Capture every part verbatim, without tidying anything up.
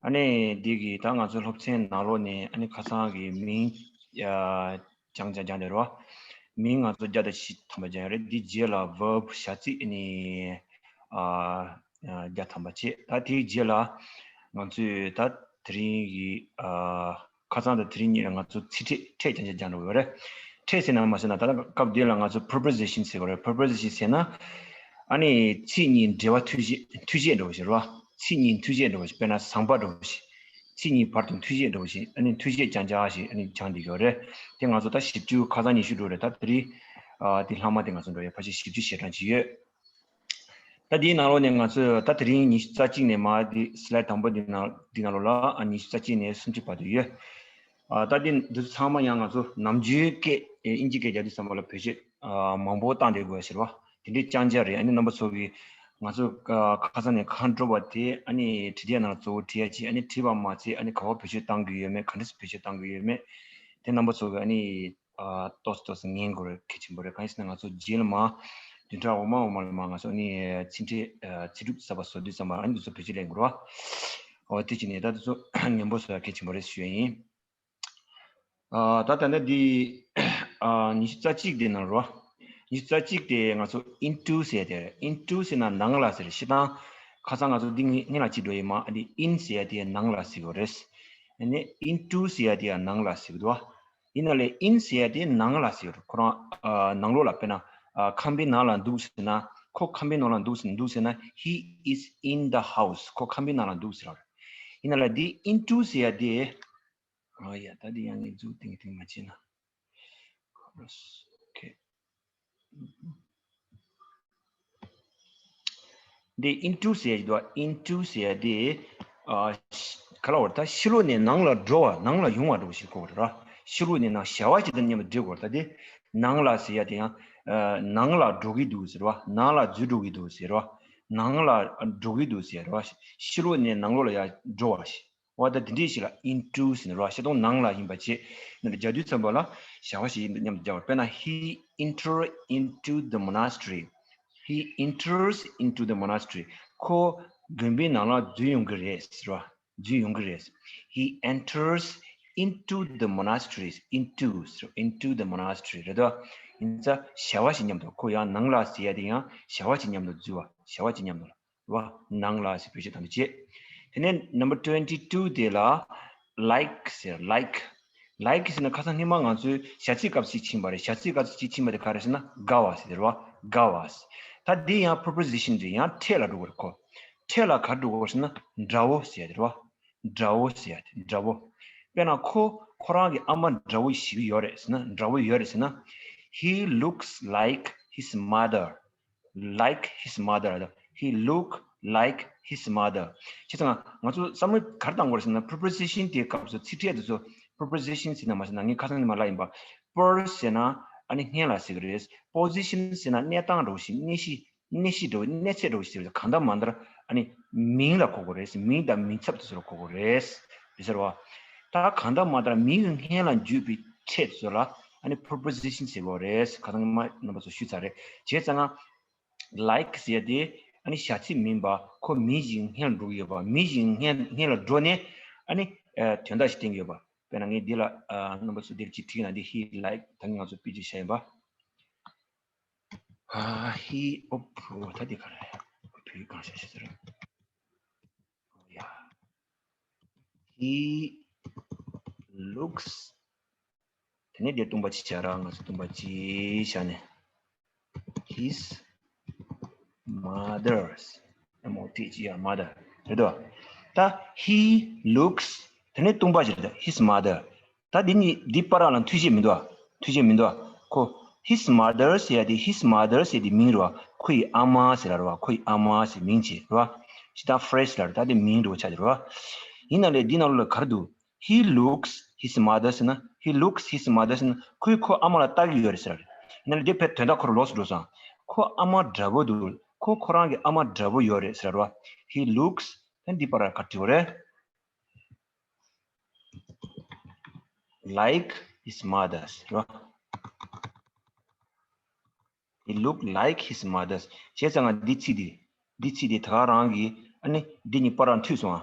ཨ་ནི་འདི་གི་ད་ང་ཚོའི་སློབ་ཚན་ནང་ལོགས་ནས་ཨ་ནི་ཁ་སང་གི་མིང་ཨ་སྦྱང་སྦྱང་སྦྱང་དེ་རེད་བ། མིང་ང་ཚོ་བརྒྱ་དང་བཞི་ཐམ་པ་སྦྱང་ཡོད་རེད། འདི་རྗེས་ལ་verb བྱ་ཚིག་ཨ་ནི་ཨ་ཨ་བརྒྱ་ཐམ་པ་བྱས། ད་དེའི་རྗེས་ལ་ང་ཚོས་ད་དེ་རིང་གི་ཨ་ཁ་སང་དང་དེ་རིང་གཉིས་ལ་ང་ཚོ་ཚིག་ཕྲད་ཕྲད་རྐྱང་རྐྱང་སྦྱང་འགྲོ་གི་ཡོད་རེད། ཕྲད་ཟེར་ན་མ་ཟེར་ན་ད་ལྟ་སྐབས་འདི་ལ་ང་ཚོ་preposition ཟེར་བ་རེད། preposition ཟེར་ན་ཨ་ནི་ཚིག་གཉིས་འབྲེལ་བ་མཐུད་བྱེད་མཐུད་བྱེད་འགྲོ་བ་ཞིག་རེད་བ། ཚིག་གཉིས་མཐུད་བྱེད་འགྲོ་བ་ཞིག་དཔེར་ན་ཟམ་པ་འགྲོ་བ་ཞིག་ཚིག་གཉིས་བར་དུ་མཐུད་བྱེད་འགྲོ་བ་ཞིག་ཨ་ནི་མཐུད་བྱེད་རྐྱང་རྐྱང་ཞིག་ཨ་ནི་སྦྱང་བསྡད་ཡོད་རེད། དེ་ང་ཚོ་ད་བཞི་བཅུ་ཁ་སང་ཉི་ཤུ་འགྲོ་རེད། ད་དེ་རིང་ཨ་དེ་ལྷག་མ་དེ་ང་ཚོ་འགྲོ་ཡོད། ཕལ་ཆེར་བཞི་བཅུ་ཞེ་གྲངས་ཅིག་ཡོད། ད་འདིའི་ནང་ལོགས་ནས་ང་ཚོས་ད་དེ་རིང་ཉི་ཤུ་རྩ་གཅིག་ནས་མར་འདི་slide དང་པོ་འདི་ནང་འདི་ནང་ལོགས་ལ་ཨ་ཉི་ཤུ་རྩ་གཅིག་ནས་སུམ་ཅུ་བར་དུ་ཡོད། ཨ་ད་འདི་འདི་ཚོ་ཚང་མ་ཡང་ང་ཚོ་ནམ་རྒྱུན་སྐད་ཨིན་ཇི་སྐད་རྒྱག་དུས་ཙམ་པ་ལ་བེད་སྤྱོད་ཨ་མང་པོ་བཏང་བསྡད་དགོས་ཟེར་བ་དེ་འདྲའི་རྐྱང་རྐྱང་རེད། ཨ་ནི་རྣམ་པ་ཚོ་གིས་ང་ཚོ་ཨ་ཁ་སང་ནས་གང་སྒྲུབ་པ་དེ་ཨ་ནི་བྲིས་དེབ་ནང་ལ་གཙོ་བོ་བྲིས་ཡ་ཅིག་ཨ་ནི་བྲིས་པ་མ་ཚད་ཨ་ནི་ག་པར་བེད་སྤྱོད་བཏང་དགོས་ཡོད་མེད་ག་འདྲས་སེ་བེད་སྤྱོད་བཏང་དགོས་ཡོད་མེད་དེ་རྣམ་པ་ཚོ་གིས་ཨ་ནི། ཨ་ཏོག་ཙམ་ཏོག་ཙམ་ཉན་དགོས་རེད། གལ་ཆེན་པོ་རེད། གང་ཡིན་ཟེར་ན་ང་ཚོ་རྗེས་ལ་མ་བདུན་ཕྲག་འོག་མ་འོག་མ་ལ་མ་ང་ཚོ་ནི་ཚིག་ཕྲད་ཨ་ཚིག་གྲུབ་གསར་པ་བཟོ་དུས་ཙམ་པ་ཨ་ནི་འདི་ཚོ་བེད་སྤྱོད་ལེན་དགོས་རེད་བ། འོ་དེ་བྱས་ནས་ད་འདི་ཚོ་ཉན་པོ་བཟོ་ཡ་གལ་ཆེན་པོ་རེད་ཞུ་ཡ་ཡིན། ཨ་ད་ད་ལྟ་འདི་ཨ་ཉི་ཤུ་རྩ་གཅིག་དེ་ནང་རོ། ཉི་ཤུ་རྩ་གཅིག་དེ་ང་ཚོ་into ཟེར་ཡ་དེ་རེད། into ཟེར་ན་ནང་ལ་ཟེར། ཤི་ཏང་ཁ་སང་ང་ཚོ་འདི་སྔོན་ལ་གཅིག་འགྲོ་ཡིན་མ། ཨ་འདི་in ཟེར་ཡ་དེ་ནང་ལ་ཟེར་གྱི་རེད། ཨ་ནི་into ཟེར་ཡ་དེ་ཡང་ནང་ལ་ཟེར་གྱི་འདུག་བ། ཡིན་ན་ལས་in ཟེར་ཡ་དེ་ནང་ལ་ཟེར་གྱི་རེད། ཁོ་རང་ཨ་ནང་ལོགས་ལ་དཔེར་ན་ཨ་ཁང་པའི་ནང་ལ་འདུག་ཟེར་ན་ཁོ་ཁང་པའི་ནང་ལ་འདུག་ཟེར་འདུག་ཟེར་ན་he is in the house ཁོ་ཁང་པའི་ནང་ལ་འདུག་ཟེར་བ་རེད། ཡིན་ན་ལས་འདི་into ཟེར་ཡ་དེ། ཨ་ཡ་ད་འདི་ཡང་ངས་འཛུགས་ཏིང་ཏིང་མ་བྱས་ན། ཨོ་ཁེ། འདི་into ཟེར་ཡ་ཞིག་འདུག་བ། into ཟེར་ཡ་དེ་ཨ་ག་ལ་བར་ད་ཕྱི་ལོགས་ནས་ནང་ལ་འགྲོ་བ་ནང་ལ་ཡོང་བ་འགྲོ་བ་ཞིག་གོ་བར་ར། ཕྱི་ལོགས་ནས་ནང་བྱ་བ་ཞིག་དང་མཉམ་དུ་འབྲེལ་དགོས་ར། ད་དེ་ནང་ལ་ཟེར་ཡ་དེ་ཡང་ཨ་ནང་ལ་འགྲོ་གི་འདུག་ཟེར་བ། ནང་ལ་འཛུལ་འགྲོ་གི་འདུག་ཟེར་བ། ནང་ལ་འགྲོ་གི་འདུག་ཟེར་བ། ཕྱི་ལོགས་ནས་ནང་ལོགས་ལ་ཡ་འགྲོ་བ་ཞིག་འོ་ད་དེ་འདྲས་ཞིག་ལ་into ཟེར་ནས་རོ། ཤ་སྟོང་ནང་ལ་ཡིན་པ་བྱས་ནས་རྒྱ་དུས་ཙམ་པ་ལ་བྱ་བ་ཞིག་ཡིན་པ་མཉམ་དུ་སྦྱར་བ། དཔེར་ན་he enter into the monastery. He enters into the monastery. ཁོ་དགོན་པའི་ནང་ལ་འཛུལ་ཡོང་གི་རེད་ཟེར་བ། འཛུལ་ཡོང་གི་རེད། He enters into the monasteries. into ཟེར་into the monastery རེད་དོ། ཡིན་ཙང་བྱ་བ་ཞིག་མཉམ་དུ་ཁོ་ཡང་ནང་ལ་ཟེར་ཡ་དེ་ཡང་བྱ་བ་ཞིག་མཉམ་དུ་འཛུལ་བ། བྱ་བ་ཞིག་མཉམ་དུ་ལ། བ། ནང་ལ་ཞེས་བེད་སྤྱོད་དམ་པའི་བྱེད། དེ་ནས་number twenty two དེ་ལ་like ཟེར། like like ཟེར་ན་ཁ་སང་སྔོན་མ་ང་ཚོའི་བྱ་ཚིག་སྐབས་སུ་ཕྱིན་པ་རེད། བྱ་ཚིག་སྐབས་སུ་ཕྱིན་པ་དེ་ག་རེ་ཟེར་ན་དགའ་བ་ཟེར་དེ་རེད་བ། དགའ་བ་ཟེར། ད་འདི་ཡང་preposition རེད། ཡང་ཕྲད་ལ་འགྲོ་གི་རེད་ཁོ། ཕྲད་ལ་ག་རེ་འགྲོ་གི་རེད་ཟེར་ན་འདྲ་བོ་ཟེར་དེ་རེད་བ། འདྲ་བོ་ཟེར་དེ་འདྲ་བོ། དཔེར་ན་ཁོ་ཁོ་རང་གི་ཨ་མ་འདྲ་བོ་ཞིག་ཡོད་རེད་ཟེར་ན་འདྲ་བོ་ཡོད་རེད་ཟེར་ན། He looks like his mother. like his mother. He look like his mother. བྱས་ཙང་ང་ཚོ་བསམ་བློ་ག་རེ་བཏང་དགོས་རེད་ཟེར་ན་preposition དེའི་སྐབས་སུ་ཚིག་ཕྲད་དེ་ཚོ་preposition ཟེར་ན་མ་ཟེར་ན་ངས་ཁ་སང་ནས་མ་ལབ་ཡིན་པ། per ཟེར་ན་ཨ་ནི་སྔོན་ལ་ཟེར་གི་རེད། position ཟེར་ན་གནས་སྟངས་འདྲ་བོ་ཞིག་གནས་གཞི་གནས་གཞི་འདྲ་བོ་གནས་ཚད་འདྲ་བོ་ཞིག་ཟེར་གི་རེད། གང་ལྟར་མ་ལྟར་ཨ་ནི་མིང་ལ་གོ་དགོས་རེད། མིང་དང་མིང་ཚབ་དེ་ཚོ་ལ་གོ་དགོས་རེད། རེད་ཟེར་བ། ད་གང་ལྟར་མ་ལྟར་མིང་གི་སྔོན་ལ་འཇུག་པའི་ཕྲད་དེ་ཚོ་ལ་ཨ་ནི་preposition ཟེར་གོ་རེད། ཁ་སང་མ་རྣམ་པ་ཚོ་ཞུས་ཚར་རེད། བྱས་ཙང་ང་like ཟེར་ཡ་དེ་ཨ་ནི་བྱ་ཚིག་མིན་པ་ཁོ་མིང་ཞིག་སྔོན་ལ་འགྲོ་གི་ཡོད་པ། མིང་ཞིག་སྔོན་སྔོན་ལ་འགྲོ་ནས་ཨ་ནི་ཨ་དོན་དག་ཞིག་བསྟན་གྱི་ཡོད་པ། དཔེར་ན་ངས་འདི་ལ་ཨ་རྣམ་པ་ཚོ་འདིར་ཅིག་བྲིས་ན་འདི་he like ད་ནི་ང་ཚོ་དཔེ་ཅིག་བྱས་ཡིན་པ། ཨ་he ཨོ་ཕོ་ད་འདི་ག་རེ་བོད་གང་བྱ་ཤེས་ཟེར། ཡ། He looks དེ་ནས་དེ་སྟོང་པ་ཅིག་བྱ་ར། ང་ཚོ་སྟོང་པ་ཅིག་བྱ་ནས། His mother's. M O T H E R, mother. རེད་དོ། ད་he looks དེ་ནས་སྟོང་པ་ཅིག་རེད། His mother. ད་འདི་གཉིས་འདི་བར་ལ་མཐུད་བྱེད་མི་འདུག་ཨ། མཐུད་བྱེད་མི་འདུག་ཨ། ཁོ་his mother ཟེར་ཡ་དེ་his mother ཟེར་དེ་མིང་རེད་བ། ཁོ་ཡི་ཨ་མ་ཟེར་ལ་རེད་བ། ཁོ་ཡི་ཨ་མ་ཟེར་མིང་བྱེད་རེད་བ། ཇི་ལྟར་phrase ལ་རེད། ད་དེ་མིང་འགྲོ་ཆ་དེ་རེད་བ། ཡིན་ན་ལས་འདི་ནང་ལོགས་ལ་ག་རེ་འདུག He looks his mother ཟེར་ན། He looks his mother ཟེར་ན་ཁོས་ཁོ་ཨ་མ་ལ་ལྟ་གི་ཡོད་རེད་ཟེར་རེད། ཡིན་ན་ལས་དེ་ཕལ་དོན་དག་ཁོ་རང་ལོགས་སུ་འགྲོ་སོང་། ཁོ་ཨ་མ་འདྲ་པོ་འདུག་ཁོ་ཁོ་རང་གི་ཨ་མ་འདྲ་པོ་ཡོད་རེད་ཟེར་རེད་བ། He looks ད་འདི་བར་ག་རེ་འབྲི་བ་རེད། Like his mother's རེད་བ། He look like his mother's. བྱས་ཙང་ང་འདི་ཚིག་འདི། འདི་ཚིག་འདི་ད་ག་རང་གི་ཨ་ནི་འདི་གཉིས་བར་ལ་མཐུད་སོང་ཨ།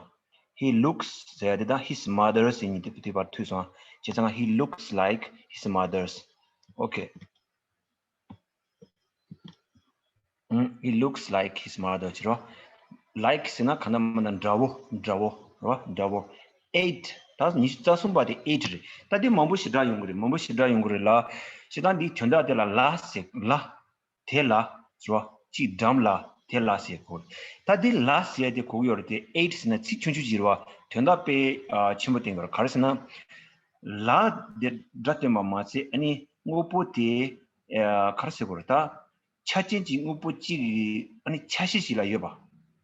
He looks ཟེར་ཡ་དེ་དང་his mother ཟེར་གཉིས་དེ་དེ་བར་མཐུད་སོང་། བྱས་ཙང་he looks like his mother's. Okay. ཨུམ། He looks like his mother ཟེར་རོ། Like ཟེར་ན་གང་ལྟར་མ་ན་འདྲ་བོ། འདྲ་བོ་རོ། འདྲ་བོ། Eight. ད་ཉི་ཤུ་རྩ་གསུམ་པ་དེ་eight རེད། ད་དེ་མང་པོ་ཞེ་དྲག་ཡོང་གི་རེད། མང་པོ་ཞེ་དྲག་ཡོང་གི་རེད་ལ། ཞེ་དྲག་འདིའི་དོན་དག་དེ་ལ་ལ་ཟེར་ལ། དེ་ལ་ཟེར་བ། གཅིག་འགྲམ་ལ། དེ་ལ་ཟེར་གོ། ད་དེ་ལ་ཟེར་དེ་གོ་གི་ཡོད་རེད་དེ། Eight ཟེར་ན་ཚིག་ཆུང་ཆུང་ཅིག་རེད་བ། དོན་དག་དཔེ་ཨ་ཆེན་པོ་བསྟན་གི་རེད། ག་རེ་ཟེར་ན། ལ་དེ་སྒྲ་བསྟན་པ་མ་ཚད་ཨ་ནི་དངོས་པོ་དེ་ཨ་ག་རེ་ཟེར་དགོས་རེད་ད། ཆ་རྐྱེན་གཅིག་དངོས་པོ་གཅིག་གི་ཨ་ནི་ཆ་ཤས་ཤིག་ལ་ཡོད་པ།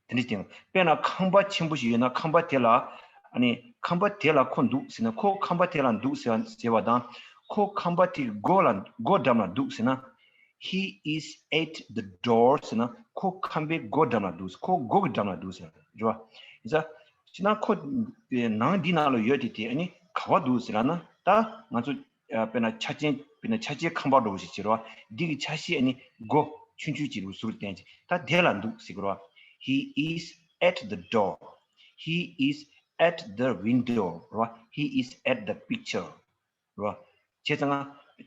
དེ་འདྲ་ཅིག་དཔེར་ན་ཁང་པ་ཆེན་པོ་ཞིག་ཡོད་ན་ཁང་པ་དེ་ལ་ཨ་ནི་ཁང་པ་དེ་ལ་ཁོ་འདུག་ཟེར་ན། ཁོ་ཁང་པ་དེ་ལ་འདུག་ཟེར་བ་ཟེར་བ་དང་། ཁོ་ཁང་པ་དེའི་སྒོ་ལ་སྒོ་འགྲམ་ལ་འདུག་ཟེར་ན། He is at the door ཟེར་ན་ཁོ་ཁང་པའི་སྒོ་འགྲམ་ལ་འདུག་ཁོ་སྒོ་གི་འགྲམ་ལ་འདུག་ཟེར་རེད་བ། ཡིན་ཙང་ཕྱི་ནང་ཁོ་ནང་འདི་ནང་ལ་ཡོད་དེ་དེ་ཨ་ནི་ག་བ་འདུག་ཟེར་ལབ་ན། ད་ང་ཚོ་ཨ་དཔེར་ན་ཆ་རྐྱེན་དཔེར་ན་ཆ་རྐྱེན་ཁང་པ་འདྲ་བོ་ཞིག་བྱེད་རོགས། འདི་གི་ཆ་ཤས་ཨ་ནི་སྒོ་ཆུང་ཆུང་ཅིག་རུ་ཟུར་བསྟན་ཅིག་ད་དེ་ལ་འདུག་ཟེར་གི་རོགས། He is at the door. He is at the window རོགས། He is at the picture རོགས། བྱས་ཙང་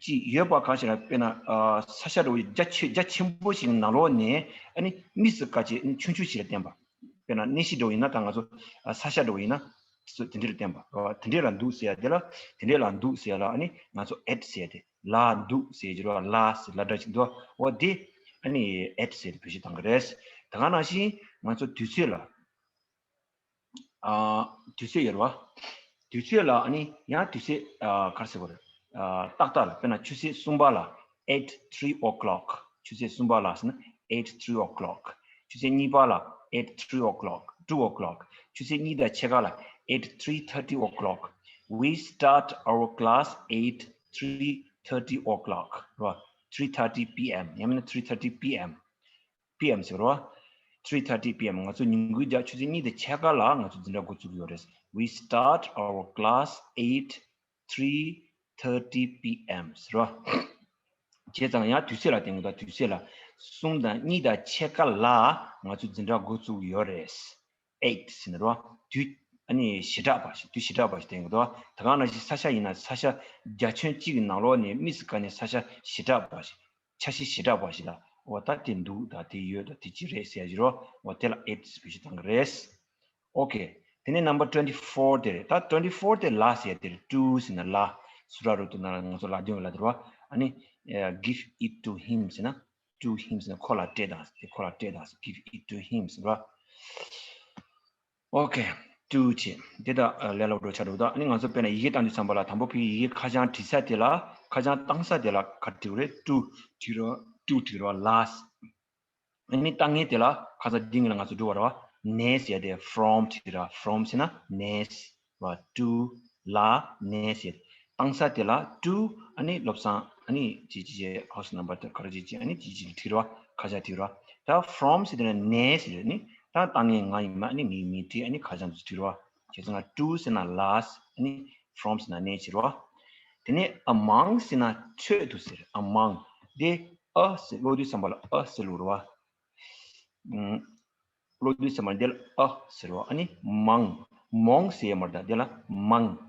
ཅིག་ཡོད་པ་གང་ཞིག་ལ་དཔེར་ན་ཨ་ས་ཆ་འདྲ་བོ་རྒྱ་ཆེ་རྒྱ་ཆེན་པོ་ཞིག་ནང་ལོགས་ནས་ཨ་ནི་དམིགས་སུ་བཀར་བྱས་ཨ་ནི་ཆུང་ཆུང་ཞིག་ལ་བསྟན་པ། དཔེར་ན་གནས་གཞི་འདྲ་བོ་ཡིན་ན། ད་ང་ཚོ་ཨ་ས་ཆ་འདྲ་བོ་ཡིན་ན་སུ་དེ་འདྲ་ལ་བསྟན་པ། དེ་འདྲ་ལ་འདུག་ཟེར་ཡ་དེ་ལ། དེ་འདྲ་ལ་འདུག་ཟེར་ཡ་ལ་ཨ་ནི་ང་ཚོ་at ཟེར་ཡ་དེ། ལ་འདུག་ཟེར་གྱི་རེད་བ། ལ་ཟེར་ལ་སྒྲ་ཅིག་འདུག་འོ་དེ་ཨ་ནི་at ཟེར་དེ་བེད་སྤྱོད་བཏང་གི་རེད། ད་ག་ནང་བཞིན་ང་ཚོ་དུས་ཚོད་ལ། ཨ་དུས་ཚོད་ཡོད་རེད་བ། དུས་ཚོད་ལ་ཨ་ནི་ཡང་དུས་ཚོད་ཨ་ག་རེ་ཟེར་དགོས་རེད། ཨ་ཏག་ཏག་ལ། དཔེར་ན་ཆུ་ཚོད་གསུམ་པ་ལ་at three o'clock ཆུ་ཚོད་གསུམ་པ་ལ་ཟེར་ན་at three o'clock ཆུ་ཚོད་གཉིས་པ་ལ་at two o'clock two o'clock ཆུ་ཚོད་གཉིས་དང་ཕྱེད་ཀ་ལ་at three thirty o'clock We start our class at three thirty o'clock རེད་བ། three thirty P M ཡང་མིན་ན་three thirty P M P M ཟེར་རོ། three thirty P M ང་ཚོ་ཉིན་གུང་རྒྱག་ཆུ་ཚོད་གཉིས་དང་ཕྱེད་ཀ་ལ་ང་ཚོ་འཛིན་གྲྭ་འགོ་བཙུགས་ཡོད་རེད། We start our class at three thirty P M ཟེར་རོ། བྱས་ཙང་ཡང་དུས་ཚོད་ལ་བསྟན་དགོས། ད་དུས་ཚོད་ལ་གསུམ་དང་གཉིས་དང་ཕྱེད་ཀ་ལ་ང་ཚོ་འཛིན་གྲྭ་འགོ་བཙུགས་ཡོད་རེད། Eight ཟེར་ན་རོ། དུས་ཨ་ནི་ཞེ་དྲག་པ་ཞིག་དུས་ཞེ་དྲག་པ་ཞིག་བསྟན་དགོས། ད་ག་ནང་བཞིན་ས་ཆ་ཡིན་ན་ས་ཆ་རྒྱ་ཁྱོན་གཅིག་གི་ནང་ལོགས་ནས་དམིགས་སུ་བཀར་ནས་ས་ཆ་ཞེ་དྲག་པ་ཞིག་ཆ་ཤས་ཞེ་དྲག་པ་ཞིག་ལ། འོ་ད་དེ་འདུག་ད་དེ་ཡོད། ད་དེ་ཅི་རེད་ཟེར་ཡ་ཞིག་རོ། འོ་དེ་ལ་eight བེད་སྤྱོད་བཏང་གི་རེད། Okay དེ་ནས་number twenty four དེ་རེད། ད་twenty four དེ་ལ་ཟེར་ཡ་དེ་རེད། to ཟེར་ན་ལ། སུ་ར་རུ་ཏུ་ན་ལ་ང་ཚོ་ལ་རྒྱུན་ལ་དེ་རོ། ཨ་ནི་give it to him ཟེར་ན། to him ཟེར་ན་ཁོ་ལ་སྤྲད་དང་། དེ་ཁོ་ལ་སྤྲད་དང་། give it to him ཟེར་རོ། Okay to བྱས། དེ་ད་ལས་སླ་པོ་འགྲོ་ཆགས་འགྲོ། ད་ཨ་ནི་ང་ཚོ་དཔེར་ན་ཡི་གེ་བཏང་དུས་ཙམ་པ་ལ་དང་པོ་ཕ་གིའི་ཡི་གེ་ཁ་བྱང་བྲིས་ས་དེ་ལ། ཁ་བྱང་བཏང་ས་དེ་ལ་ག་རེ་བྲིས་དགོས་རེད། to བྲིས་རོ། to བྲིས་རོ། ལ། ཨ་ནི་བཏང་མཁན་དེ་ལ་ཁ་སང་འདི་ངེད་ལ་ང་ཚོ་འགྲོ་བ་རེད་བ། ནས་ཟེར་ཡ་དེ་from བྲིས་ར། from ཟེར་ན་ནས་བ། to ལ་ནས་ཟེར། བཏང་ས་དེ་ལ་to ཨ་ནི་བློ་བཟང་ཨ་ནི་ཅི་ཅི་ཅི་house number དེ་ག་རེ་ཅི་ཅི་ཨ་ནི་ཅི་ཅི་བྲིས་ར། ཁ་བྱང་བྲིས་ར། ད་from ཟེར་དེ་ལ་ནས་ཟེར་ནི་ད་བཏང་མཁན་ང་ཡིན་མ། ཨ་ནི་ངའི་མིང་བྲིས། ཨ་ནི་ཁ་བྱང་དུ་བྲིས་ར། བྱས་ཙང་to ཟེར་ན་ལ། ཨ་ནི་from ཟེར་ན་ནས་བྲིས་ར། དེ་ནས་among ཟེར་ན་ཁྲོད་དུ་ཟེར། among དེ་a ཟེར་ཀློག་དུས་ཙམ་པ་ལ་a ཟེར་ལུགས་རེད་བ། ཀློག་དུས་ཙམ་པ་འདི་ལ་a ཟེར་བ། ཨ་ནི་མང་། མོང་ཟེར་ཡ་མ་རེད། ད་འདི་ལ་མང་།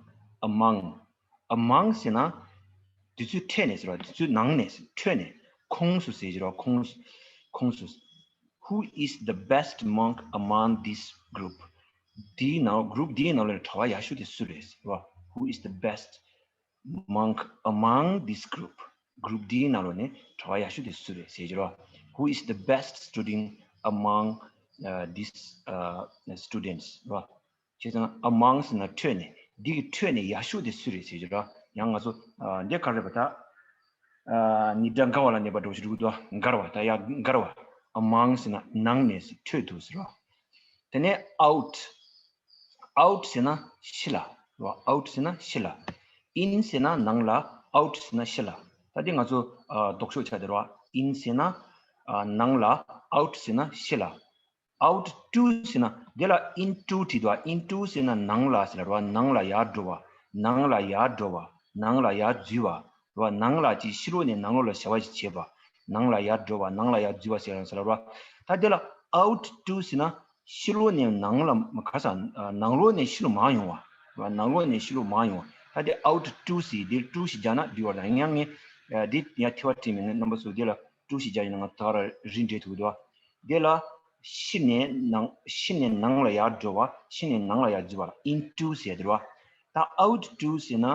among། among ཟེར་ན་དུས་ཚོད་འཕྲད་ནས་ཟེར་བ། དུས་ཚོད་ནང་ནས་ཟེར། འཕྲོད་ནས། ཁོངས་སུ་ཟེར་གྱི་རེད་བ། ཁོངས་སུ། ཁོངས་སུ། Who is the best monk among this group? འདིའི་ནང་། group འདིའི་ནང་ལ་གྲྭ་པ་ཡག་ཤོས་དེ་སུ་རེད་ཟེར་བ། Who is the best monk among this group? group འདིའི་ནང་ལོགས་ནས་གྲྭ་པ་ཡག་ཤོས་དེ་སུ་རེད་ཟེར་གྱི་རེད་བ། Who is the best student among uh, these uh, students རེད་བ། བྱས་ཙང་among ཟེར་ན་ཁྲོད་ནས། འདི་གི་ཁྲོད་ནས་ཡག་ཤོས་དེ་སུ་རེད་ཟེར་གྱི་རེད་བ། ཡང་ང་ཚོ་ཨ་འདི་ག་རེད་པ། ད་ཨ་ཉི་ཟླ་འགའ་བ་ལ་གནས་པ་འགྲོ་ཞིག་འདུག་དོ། འགར་བ། ད་ཡ་འགར་བ། among ཟེར་ན་ནང་ནས་ཟེར། ཁྲོད་དུ་ཟེར་བ། དེ་ནས་out། out ཟེར་ན་ཕྱི་ལ་རེད་བ། out ཟེར་ན་ཕྱི་ལ། in ཟེར་ན་ནང་ལ། out ཟེར་ན་ཕྱི་ལ། ད་འདི་ང་ཚོ་ཨ་ལྡོག་ཕྱོགས་ཆགས་བསྡད་རེད་བ། in ཟེར་ན་ཨ་ནང་ལ། out ཟེར་ན་ཕྱི་ལ། out to ཟེར་ན་འདི་ལ་into བྲིས་འདུག་བ། into ཟེར་ན་ནང་ལ་ཟེར་རེད་བ། ནང་ལ་ཡར་འགྲོ་བ། ནང་ལ་ཡར་འགྲོ་བ། ནང་ལ་ཡར་འཛུལ་བ། རེད་བ། ནང་ལ་ཅིག་ཕྱི་ལོགས་ནས་ནང་ལོགས་ལ་བྱ་བ་ཞིག་བྱེད་པ། ནང་ལ་ཡར་འགྲོ་བ། ནང་ལ་ཡར་འཛུལ་བ་ཟེར་ཡང་ཟེར་ལ་རོ། ད་དེ་ལ་out to ཟེར་ན་ ཕྱི་ལོགས་ནས་ནང་ལ་ག་ས་ནང་ལོགས་ནས་ཕྱི་ལོགས་མར་ཡོང་བ། ནང་ལོགས་ནས་ཕྱི་ལོགས་མར་ཡོང་བ། ད་དེ་out to sea དེ་to ཞེས་བརྒྱབ་ན་འགྲིག་པ་རེད། ཡང་ངས་འདི་ཡང་ཐེ་བ་དྲན་མེད་ན་རྣམ་པ་ཚོ་དེ་ལ་to ཞེས་བརྒྱབ་ཡིན་ན་ང་ད་ག་རང་རིག་འགྲོ་ཐུབ་འདུག་དེ་ལ་ཕྱི་ནས་ནང་ཕྱི་ནས་ནང་ལ་ཡར་འགྲོ་བ། ཕྱི་ནས་ནང་ལ་ཡར་འཛུལ་བ་ལ་into ཟེར་དེ་རེད་བ། ད་out to ཟེར་ན་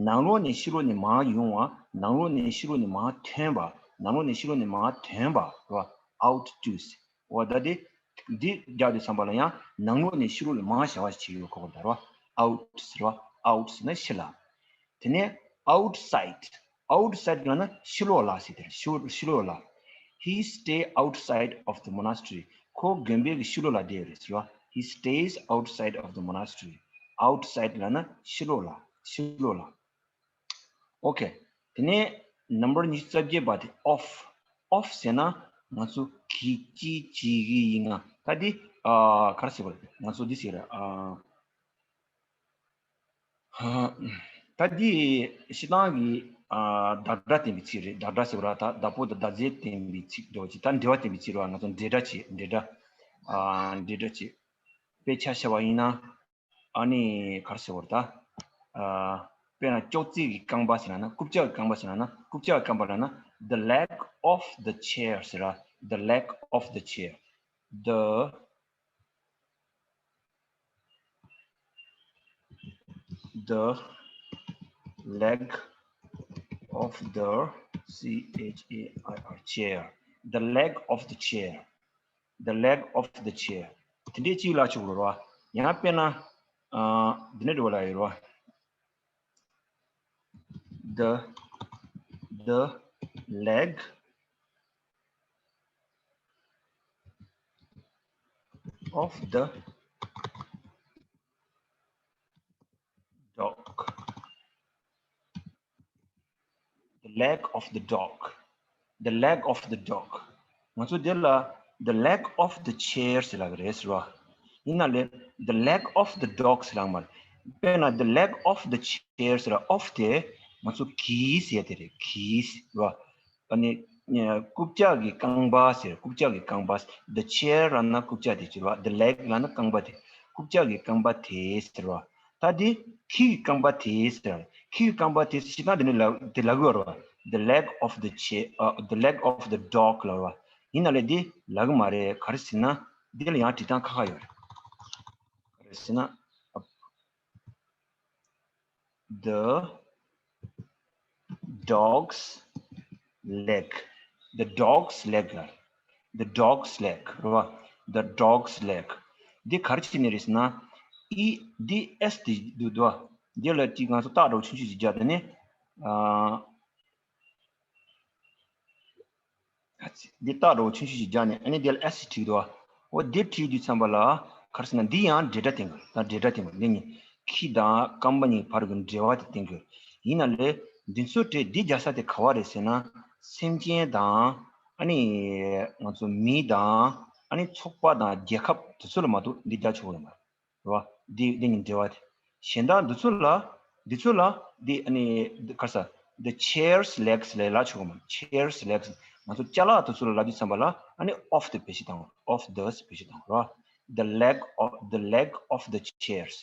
ནང་ལོགས་ནས་ཕྱི་ལོགས་ནས་མར་ཡོང་བ། ནང་ལོགས་ནས་ཕྱི་ལོགས་ནས་མར་ཐོན་པ། ནང་ལོགས་ནས་ཕྱི་ལོགས་ནས་མར་ཐོན་པ་རེད་བ། out to ཟེར། འོ་ད་དེ་འདི་རྒྱག་དུས་ཙམ་པ་ལ་ཡང་ནང་ལོགས་ནས་ཕྱི་ལོགས་ལ་མར་བྱ་བ་ཞིག་བྱེད་ཡོད་ཁོ་གོ་ད་རོ། out ཟེར་བ། out ཟེར་ན་ཕྱི་ལ། དེ་ནས་outside outside ལ་ན་ཕྱི་ལོགས་ལ་ཟེར་དེ་ཕྱི་ཕྱི་ལོགས་ལ། He stay outside of the monastery. ཁོ་དགོན་པའི་གི་ཕྱི་ལོགས་ལ་བསྡད་ཡོད་རེད་ཟེར་བ། He stays outside of the monastery. outside ལ་ན་ཕྱི་ལོགས་ལ། ཕྱི་ལོགས་ལ། Okay. དེ་ནས་number ཉི་ཤུ་རྩ་བརྒྱད་པ་དེ་of of ཟེར་ན་ང་ཚོ་གིས་ཅི་བྱེད་ཀྱི་ཡིན་ང་། ད་འདི་ཨ་ག་རེ་ཟེར་བ་རེད། ང་ཚོ་འདི་ཟེར་ཨ་ད་འདི་སྤྱིར་བཏང་གི་ཨ་བདག་སྒྲ་བསྟན་པའི་ཚིག་རེད། བདག་སྒྲ་ཟེར་བ་ར་ད་བདག་པོ་དང་བདག་འཛིན་བསྟན་པའི་ཚིག་འདྲ་བ་ཅིག་ད་འབྲེལ་བ་བསྟན་པའི་ཚིག་ར། ང་ཚོ་འབྲེལ་སྒྲ་བྱེད། འབྲེལ་སྒྲ་ཨ་འབྲེལ་སྒྲ་བྱེད། དཔེ་ཆ་བཞག་པ་ཡིན་ན། ཨ་ནི་ག་རེ་ཟེར་བ་རེད་ད། ཨ་དཔེར་ན་ཅོག་ཙེ་གི་རྐང་པ་ཟེར་ན། རྐུབ་བཀྱག་གི་རྐང་པ་ཟེར་ན། རྐུབ་བཀྱག་གི་རྐང་པ་ལབ་ན་the leg of the chair ཟེར་ར། the leg of the chair. the the leg of the C H A I R chair. the leg of the chair. the leg of the chair. དེ་འདྲའི་གཅིག་ལ་ཆོག་རོ་ར། ཡང་དཔེར་ན་ཨ་འདི་ནས་འགྲོ་ལ་ཡོད་རོ། the the leg of the dog. the leg of the dog. the leg of the dog. ང་ཚོ་འདི་ལ་the leg of the chair ཟེར་ལབ་རེད་ཟེར་བ། ཡིན་ན་ལས་the leg of the dog ཟེར་ལབ་མ་རེད། དཔེར་ན་the leg of the chair ཟེར་བ། of དེ་ང་ཚོ་གིས་ཟེར་དེ་རེད། གིས་ཟེར་བ། ཨ་ནི་རྐུབ་བཀྱག་གི་རྐང་པ་ཟེར། རྐུབ་བཀྱག་གི་རྐང་པ། the chair ལབ་ན་རྐུབ་བཀྱག་དེ་ཟེར་བ། the leg ལབ་ན་རྐང་པ་དེ། རྐུབ་བཀྱག་གི་རྐང་པ་དེ་ཟེར་བ། ད་དེ་ཁྱི་གི་རྐང་པ་དེ་ཟེར། ཁྱི་གི་རྐང་པ་དེ་ཟེར་ན་དེ་ནི་ལ་དེ་ལབ་དགོས་རེད་བ། the leg of the chair. ཨ་the leg of the dog ལབ་རེད་བ། ཡིན་ན་ལས་དེ་ལབ་གི་མ་རེད། ག་རེ་ཟེར་ན་དེ་ལ་ཡང་བྲིས་སྟངས་ཁ་ཁ་ཡོད་རེད། ག་རེ་ཟེར་ན། the dog's leg. the dog's leg ལ། the dog's leg རེད་བ། the dog's leg. འདི་ག་རེ་བྱས་ནས་རེད་ཟེར་ན། ཨི་འདི་S དེ་འདུག་འདུག་བ། འདི་ལ་ཅིག་ང་ཚོ་རྟགས་འདྲ་བོ་ཆུང་ཆུང་ཞིག་བརྒྱབ། དེ་ནས་ཨ། འདི་རྟགས་འདྲ་བོ་ཆུང་ཆུང་ཞིག་བརྒྱབ་ནས་ཨ་ནི་འདི་ལ་S བྲིས་འདུག་བ། འོ་འདི་བྲིས་དུས་ཙམ་པ་ལ་ག་རེ་ཟེར་ན། འདི་ཡང་འབྲེལ་སྒྲ་བསྟན་དགོས། ད་འབྲེལ་སྒྲ་བསྟན་དགོས། འདི་གཉིས་ཁྱི་དང་རྐང་པ་གཉིས་བར་གྱི་འབྲེལ་བ་དེ་བསྟན་དགོས། ཡིན་ན་ལས་འདི་ཚོ་གྲས་འདི་རྒྱག་ས་དེ་ག་བ་རེད་ཟེར་ན། སེམས་ཅན་དང་ཨ་ནི་ང་ཚོ་མི་དང་ཨ་ནི་ཚོགས་པ་དང་རྒྱལ་ཁབ་དེ་ཚོ་ལ་མ་གཏོགས་འདི་རྒྱག་ཆོག་གི་མ་རེད། རེད་བ། འདི་འདི་གཉིས་འབྲེལ་བ་དེ། གཞན་དག་འདི་ཚོ་ལ་འདི་ཚོ་ལ་འདི་ཨ་ནི་ག་རེ་ཟེར། the chair's legs ལབ་ལབ་ཆོག་གི་མ་རེད། chair's legs. ང་ཚོ་ཅ་ལག་དེ་ཚོ་ལ་ལབ་དུས་ཙམ་པ་ལ་ཨ་ནི་of དེ་བེད་སྤྱོད་བཏང་། of the བེད་སྤྱོད་བཏང་རོ། the leg of the leg of the chairs.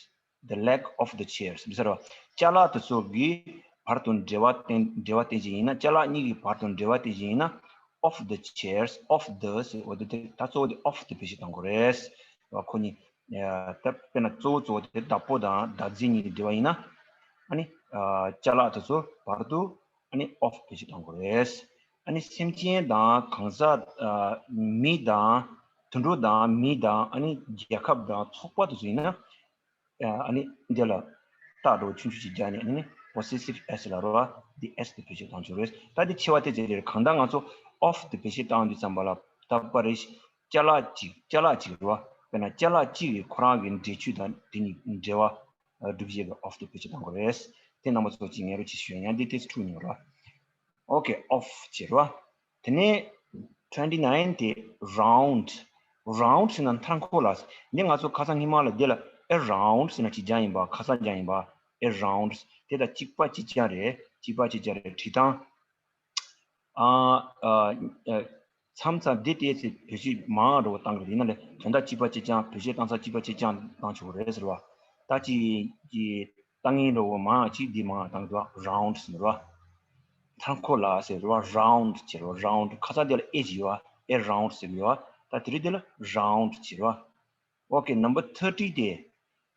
the leg of the chairs འདི་ཟེར་བ། ཅ་ལག་དེ་ཚོ་གི་བར་དུ་འབྲེལ་བ་བསྟན་འབྲེལ་བ་བསྟན་ཅིག་ཡིན་ན། ཅ་ལག་གཉིས་ཀྱི་བར་དུ་འབྲེལ་བ་བསྟན་ཅིག་ཡིན་ན། of the chairs of the ཟེར་བ་དེ་ད་གཙོ་བོ་དེ་of དེ་བེད་སྤྱོད་བཏང་དགོས་རེད། རེད་བ། ཁོ་གཉིས་ད་དཔེར་ན་གཙོ་བོ་གཙོ་བོ་དེ་བདག་པོ་དང་བདག་འཛིན་གཉིས་ཀྱི་འབྲེལ་བ་ཡིན་ན། ཨ་ནི་ཅ་ལག་དེ་ཚོ་བར་དུ་ཨ་ནི་of བེད་སྤྱོད་གཏོང་དགོས་རེད། ཨ་ནི་སེམས་ཅན་དང་གང་ཟག་མི་དང་དུད་འགྲོ་དང་མི་དང་ཨ་ནི་རྒྱལ་ཁབ་དང་ཚོགས་པ་དེ་ཚོ་ཡིན་ན། ཨ་ནི་འདི་ལ་རྟགས་འདྲ་བོ་ཆུང་ཆུང་ཞིག་རྒྱག་ནས་ཨ་ནི་possessive S ལ་རོ། འདི་S དེ་བེད་སྤྱོད་གཏོང་ཆོག་རེད། ད་འདི་ཆེ་བ་དེ་ཅི་རེད། གང་ལྟར་ང་ཚོ་of དེ་བེད་སྤྱོད་བཏང་དུས་ཙམ་པ་ལ་ད་པ་རེ་ཅ་ལག་ཅིག་ཅ་ལག་ཅིག་རེད་བ། དཔེར་ན་ཅ་ལག་ཅིག་གི་ཁོ་རང་གི་འབྲེལ་ཆོད་དང་དེ་གཉིས་འབྲེལ་བ་སྒྲུབ་བྱེད་ཀྱི་of དེ་བེད་སྤྱོད་གཏང་དགོས་རེད། དེ་རྣམ་པ་ཚོ་ཅིག་ངེས་རོ་ཅིག་ཞུ་ཡ། དེ་ཏོག་ཙམ་འཁྲུག་ཉེ་རེད་བ། Okay, of བྱེད་རོ། དེ་ནས་twenty nine དེ་round. round ཟེར་ན་མཐའ་འཁོར་ལ། འདི་ང་ཚོ་ཁ་སང་སྔོན་མ་ལ་འདི་ལ་around ཟེར་ན་ཅིག་སྦྱར་ཡིན་པ། ཁ་སང་སྦྱར་ཡིན་པ། around དེ་དང་གཅིག་པ་གཅིག་རྐྱང་རེད། གཅིག་པ་གཅིག་རྐྱང་རེད། བྲིས་སྟངས། ཨ་ཨ་ཨ་ མཚམས་མཚམས་འདི་ལྟས་ཚེ་བེད་སྤྱོད་མང་འགྲོ་བ་བཏང་གི་རེད། ཡིན་ན་ལས་དོན་དག་གཅིག་པ་གཅིག་རྐྱང་བེད་སྤྱོད་བཏང་ས་གཅིག་པ་གཅིག་རྐྱང་བཏང་ཆོག་གི་རེད་ཟེར་བ། ད་ཅི་ཅི་ལྟ་ངན་འགྲོ་བ་མང་གཅིག་འདི་མང་བཏང་གི་འདུག round ཟེར་བ། མཐའ་འཁོར་ལ་ཟེར་བ་round ཟེར་བ། round ཁ་ཚ་འདི་ལ་ཨེ་ཅི་ཡོད་བ། ཨེ་round ཟེར་གི་ཡོད་བ། ད་དེ་རིང་འདི་ལ་round ཟེར་བ། Okay, number thirty དེ།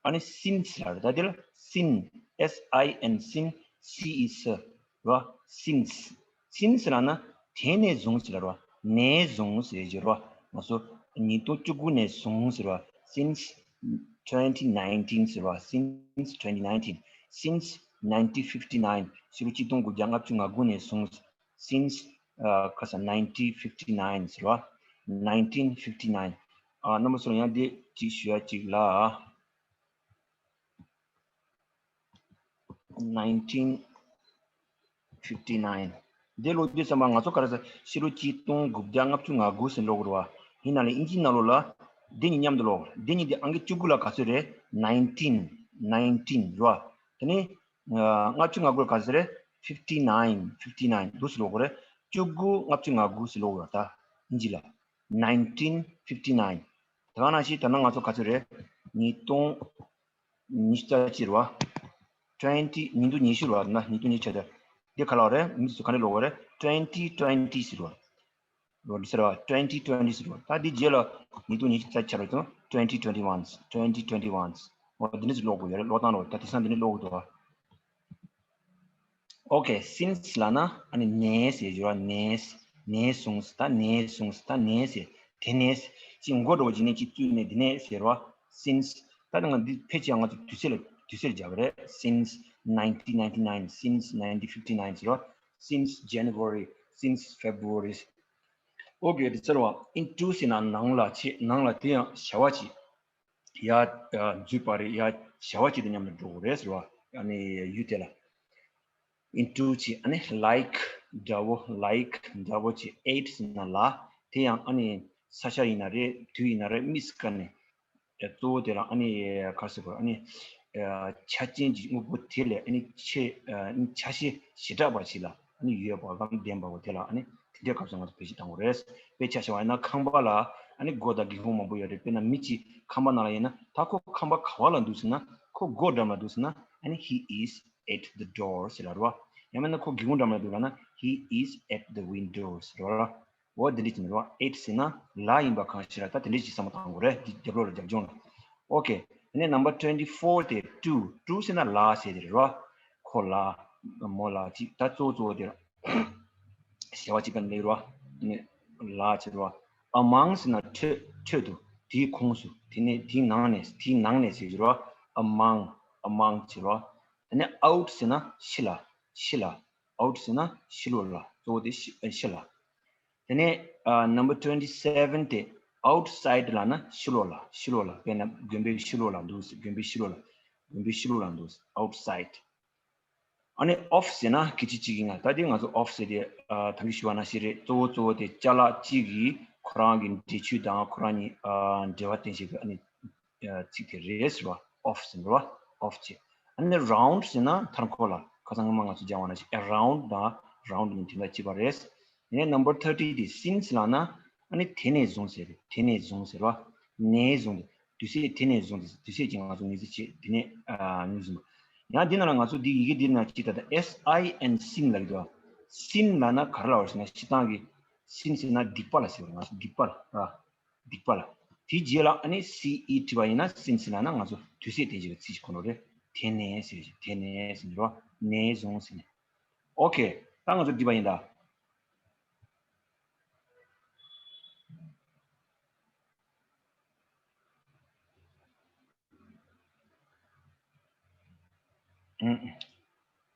ཨ་ནི་since ལ་རེད། ད་དེ་ལ་sin, S I N, sin, C E S ར། since, since ལ་ན་དེ་ནས་བཟུང་ཟེར་ར། ནས་བཟུང་ཟེར་གྱི་ར། ང་ཚོ་ཉིས་སྟོང་བཅུ་དགུ་ནས་བཟུང་ཟེར་བ། since twenty nineteen ཟེར་བ། since twenty nineteen, since nineteen fifty nine ཕྱི་ལོ་ཆིག་སྟོང་དགུ་བརྒྱ་ལྔ་བཅུ་ང་དགུ་ནས་བཟུང་since ཨ་ཁ་ས་nineteen fifty nine ཟེར་བ། nineteen fifty nine ཨ་རྣམ་པ་ཚོ་ལ་ཡང་འདི་ཅིག་ཞུ་ཡ་ཅིག་ལ། nineteen fifty nine འདི་ལོ་འདི་ཙམ་པ་ང་ཚོ་ག་རེ་ཟེར། ཕྱི་ལོ་ཆིག་སྟོང་དགུ་བརྒྱ་ལྔ་བཅུ་ང་དགུ་ཟེར་ཀློག་གི་རེད་བ། ཡིན་ན་ལས་ཨིན་ཇིའི་ནང་ལོགས་ལ་འདི་གཉིས་མཉམ་དུ་ཀློག་འདི་གཉིས་འདི་ཨང་ཀི་བཅུ་དགུ་ལ་ག་ཚོད་རེད། nineteen, nineteen རེད་བ། དེ་ནས་ལྔ་བཅུ་ང་དགུ་ལ་ག་ཚོད་རེད། fifty nine, fifty nine འདུག་སེ་ཀློག་གི་རེད། བཅུ་དགུ་ལྔ་བཅུ་ང་དགུ་ཟེར་ཀློག་གི་རེད་ད། ཨིན་ཇི་ལ། nineteen fifty nine དེ་ག་ནང་བཞིན་ད་ནང་ང་ཚོ་ག་ཚོད་རེད། ཉིས་སྟོང་ཉི་ཤུ་རྩ་གཅིག་རེད་བ། twenty ཉིས་སྟོང་ཉི་ཤུ་རེད་བ། ན་ཉིས་སྟོང་ཉི་ཤུ་ཆ་ད། འདི་ག་ལ་རེད། མི་ཚོ་ག་ནས་ཀློག་གི་རེད། twenty twenty ཟེར་བ། ལོ་འདི་ཟེར་བ། twenty twenty ཟེར་བ། ད་འདི་རྗེས་ལ་ཉིས་སྟོང་ཉི་ཤུ་རྩ་གཅིག་ཆ་རེད་དོ། twenty twenty one, twenty twenty one འོ་འདི་འདྲ་ཞིག་ཀློག་དགོས་ཡོད་རེད། ཀློག་སྟངས་རེད་བ། ད་དེང་སང་འདི་འདྲ་ཀློག་གི་འདུག་བ། Okay, since ལབ་ན་ཨ་ནི་ནས་ཟེར་གྱི་རེད་བ། ནས། ནས་བཟུང་ཟེར། ད་ནས་བཟུང་ཟེར། ད་ནས་ཟེར། དེ་ནས་ཟེར། ཅིག་མགོ་འདྲ་བོ་ཅིག་ནས་ཅིག་བཙུགས་ནས་དེ་ནས་ཟེར་བ། since ད་ནི་ང་འདི་ཕལ་ཆེར་ང་ཚོ་དུས་ཚོད་ལ་དུས་ཚོད་ལ་སྦྱར་བ་རེད། since nineteen ninety nine, since nineteen fifty nine ཟེར་བ། since January, since February okay དེ་ཚར་བ། into ཟེར་ན་ནང་ལ་ཆེ། ནང་ལ་དེ་ཡང་བྱ་བ་ཅིག་ཡ་འཛུལ་བ་རེད། ཡ་བྱ་བ་ཅིག་དང་མཉམ་དུ་འགྲོ་དགོས་རེད་ཟེར་བ། ཨ་ནི་ཡུལ་དེ་ལ། into བྱས། ཨ་ནི་like འདྲ་བོ། like འདྲ་བོ་བྱས། at ཟེར་ན་ལ། དེ་ཡང་ཨ་ནི་ས་ཆ་ཡིན་ན་རེད། དུས་ཡིན་ན་རེད། དམིགས་སུ་བཀར་ནས་གཙོ་བོ་དེ་ལ་ཨ་ནི་ག་རེ་ཟེར་དགོས། ཨ་ནི་ཆ་ཅན་གྱི་དངོས་པོ་དེ་ལས་ཨ་ནི་ཆེ། ཨ་ནི་ཆ་ཤས་ཞེ་དྲག་པ་ཞིག་ལ་ཨ་ནི་ཡོད་པ་གམ་ལྡན་པ་བོ་དེ་ལ་ཨ་ནི་དེ་འདྲའི་སྐབས་སུ་ང་ཚོ་བེད་སྤྱོད་གཏང་དགོས་རེད། དཔེ་ཆ་བཞག་པ་ཡིན་ན་ཁང་པ་ལ་ཨ་ནི་སྒོ་དང་སྒེའུ་ཁུང་མང་པོ་ཡོད་རེད། དཔེར་ན་མི་གཅིག་ཁང་པ་ནང་ལ་ཡིན་ན། ད་ཁོ་ཁང་པ་ག་བ་ལ་འདུག་ཟེར་ན། ཁོ་སྒོ་འགྲམ་ལ་འདུག་ཟེར་ན། ཨ་ནི་he is at the door ཟེར་ལ་རོ། ཡང་མིན་ན་ཁོ་སྒེའུ་ཁུང་འགྲམ་ལ་འདུག་ལབ་ན། he is at the window ཟེར་རོ། འོ་དེ་འདྲ་ཅིག་ནི་རོ། at ཟེར་ན་ལ་ཡིན་པ་གང་ཞིག་ལ། ད་དེ་འདྲ་ཅིག་བསམ་བློ་བཏང་དགོས་རེད། འདི་རྒྱབ་ལོགས་ལ་རྒྱབ་ལྗོངས་ལ། okay དེ་ནས་number twenty four དེ་to། to ཟེར་ན་ལ་ཟེར་དེ་རེད་རོ། ཁོ་ལ། མོ་ལ་ཅིག་ད་གཙོ་བོ་གཙོ་བོ་དེ་རེད། བྱ་བ་གཅིག་པ་ནི་རོ། ནི་ལ་ཅེས་རོ། among ཟེར་ན་ཁྲོད། ཁྲོད་དུ། དེའི་ཁོངས་སུ། དེ་ནས་དེའི་ནང་ནས། དེའི་ནང་ནས་ཟེར་གྱི་རོ། among, among ཅེས་རོ། དེ་ནས་out ཟེར་ན་ཕྱི་ལ། ཕྱི་ལ། out ཟེར་ན་ཕྱི་ལོགས་ལ། གཙོ་བོ་དེ་ཕྱི། ཕྱི་ལ། དེ་ནས་ཨ་number twenty seven དེ་outside ལབ་ན་ཕྱི་ལོགས་ལ། ཕྱི་ལོགས་ལ། དཔེར་ན་དགོན་པའི་ཕྱི་ལོགས་ལ་འདུག་ཟེར། དགོན་པའི་ཕྱི་ལོགས་ལ། དགོན་པའི་ཕྱི་ལོགས་ལ་འདུག་ཟེར། outside ཨ་ནི་of ཟེར་ན་སྐད་ཆ་གཅིག་ཡིན་ན། ད་དེ་ང་ཚོ་of ཟེར་དེ་ཨ་ད་གིན་ཞུས་པ་ནང་བཞིན་རེད། གཙོ་བོ་གཙོ་བོ་དེ་ཅ་ལག་གཅིག་གིས་ཁོ་རང་གི་འབྲེལ་མཐུད་དང་ཁོ་རང་གཉིས་ཨ་འབྲེལ་བ་བསྟན་བྱེད་ཀྱི་ཨ་ནི་ཨ་ཚིག་དེ་རེད་ཟེར་བ། of ཟེར་བ། of བྱས། ཨ་ནི་round ཟེར་ན་མཐའ་འཁོར་ལ། ཁ་སང་སྔོན་མ་ང་ཚོ་སྦྱང་བ་ནང་བཞིན་around དང་round གཉིས་དེ་འདྲ་གཅིག་པ་རེད། དེ་ནས་number thirty དེ་since ལབ་ན་ཨ་ནི་དེ་ནས་བཟུང་ཟེར་རེད། དེ་ནས་བཟུང་ཟེར་བ། ནས་བཟུང་སྟེ། དུས་ཚོད་དེ་ནས་བཟུང་སྟེ། དུས་ཚོད་ཀྱི་ང་ཚོ་ངེས་ཚིག་བྱས། དེ་ནས་ཨ་ནས་བཟུང་། ཡང་འདི་ནང་ལ་ང་ཚོ་འདི་ཡི་གེ་འདི་ནང་ཅིག་ད་ལྟ་S I N sin ལབ་ཀྱི་འདུག། sin ལབ་ན་ག་རེ་ལབ་པ་ཟེར་ན། སྤྱིར་བཏང་གི་sin ཟེར་ན་སྡིག་པ་ལ་ཟེར་བ། ང་ཚོ་སྡིག་པ་ལ་ར། སྡིག་པ་ལ། དེའི་རྗེས་ལ་ཨ་ནི་C E བྲིས་པ་ཡིན་ན། since ལབ་ན་ང་ཚོ་དུས་ཚོད་དེ་བཞིན་ཚིག་ཞིག་གོ་ནོ་རེད། དེ་ནས་ཟེར་བ་ཞིག། དེ་ནས་ཟེར་ནས་རོ། ནས་བཟུང་ཟེར་ནས། okay ད་ང་ཚོ་འགྲིག་པ་ཡིན་ད།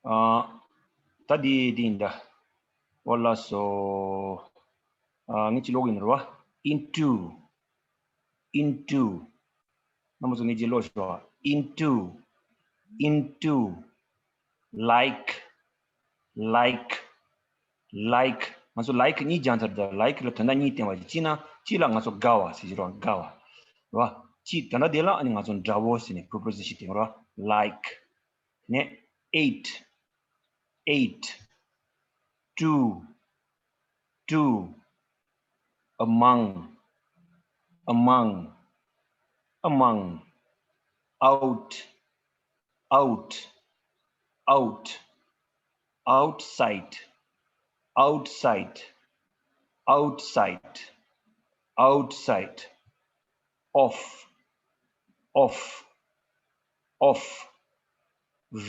ཨ་ད་འདི་འདི་ཡིན་ད། འོ་ལགས་སོ། ཨ་ངས་ཅིག་ཀློག་གི་ཡིན་རེད་བ། into into རྣམ་པ་ཚོ་ངས་ཅིག་ཀློག་ཞོག། into into like like like ང་ཚོ་like གཉིས་སྦྱངས་ཚར་ད། like ལ་དོན་དག་གཉིས་བསྟན་པ་ཅིག། གཅིག་ན་གཅིག་ལ་ང་ཚོ་དགའ་བ་ཟེར་གྱི་རེད་བ། དགའ་བ་རེད་བ། གཅིག་ད་ལྟ་དེ་ལ་ཨ་ནི་ང་ཚོ་འདྲ་བོ་ཟེར་ནས་preposition དེ་རེད་བ། like ནས་eight eight two two among, among, among, out, out, out, outside, outside, outside, outside, of, of, of,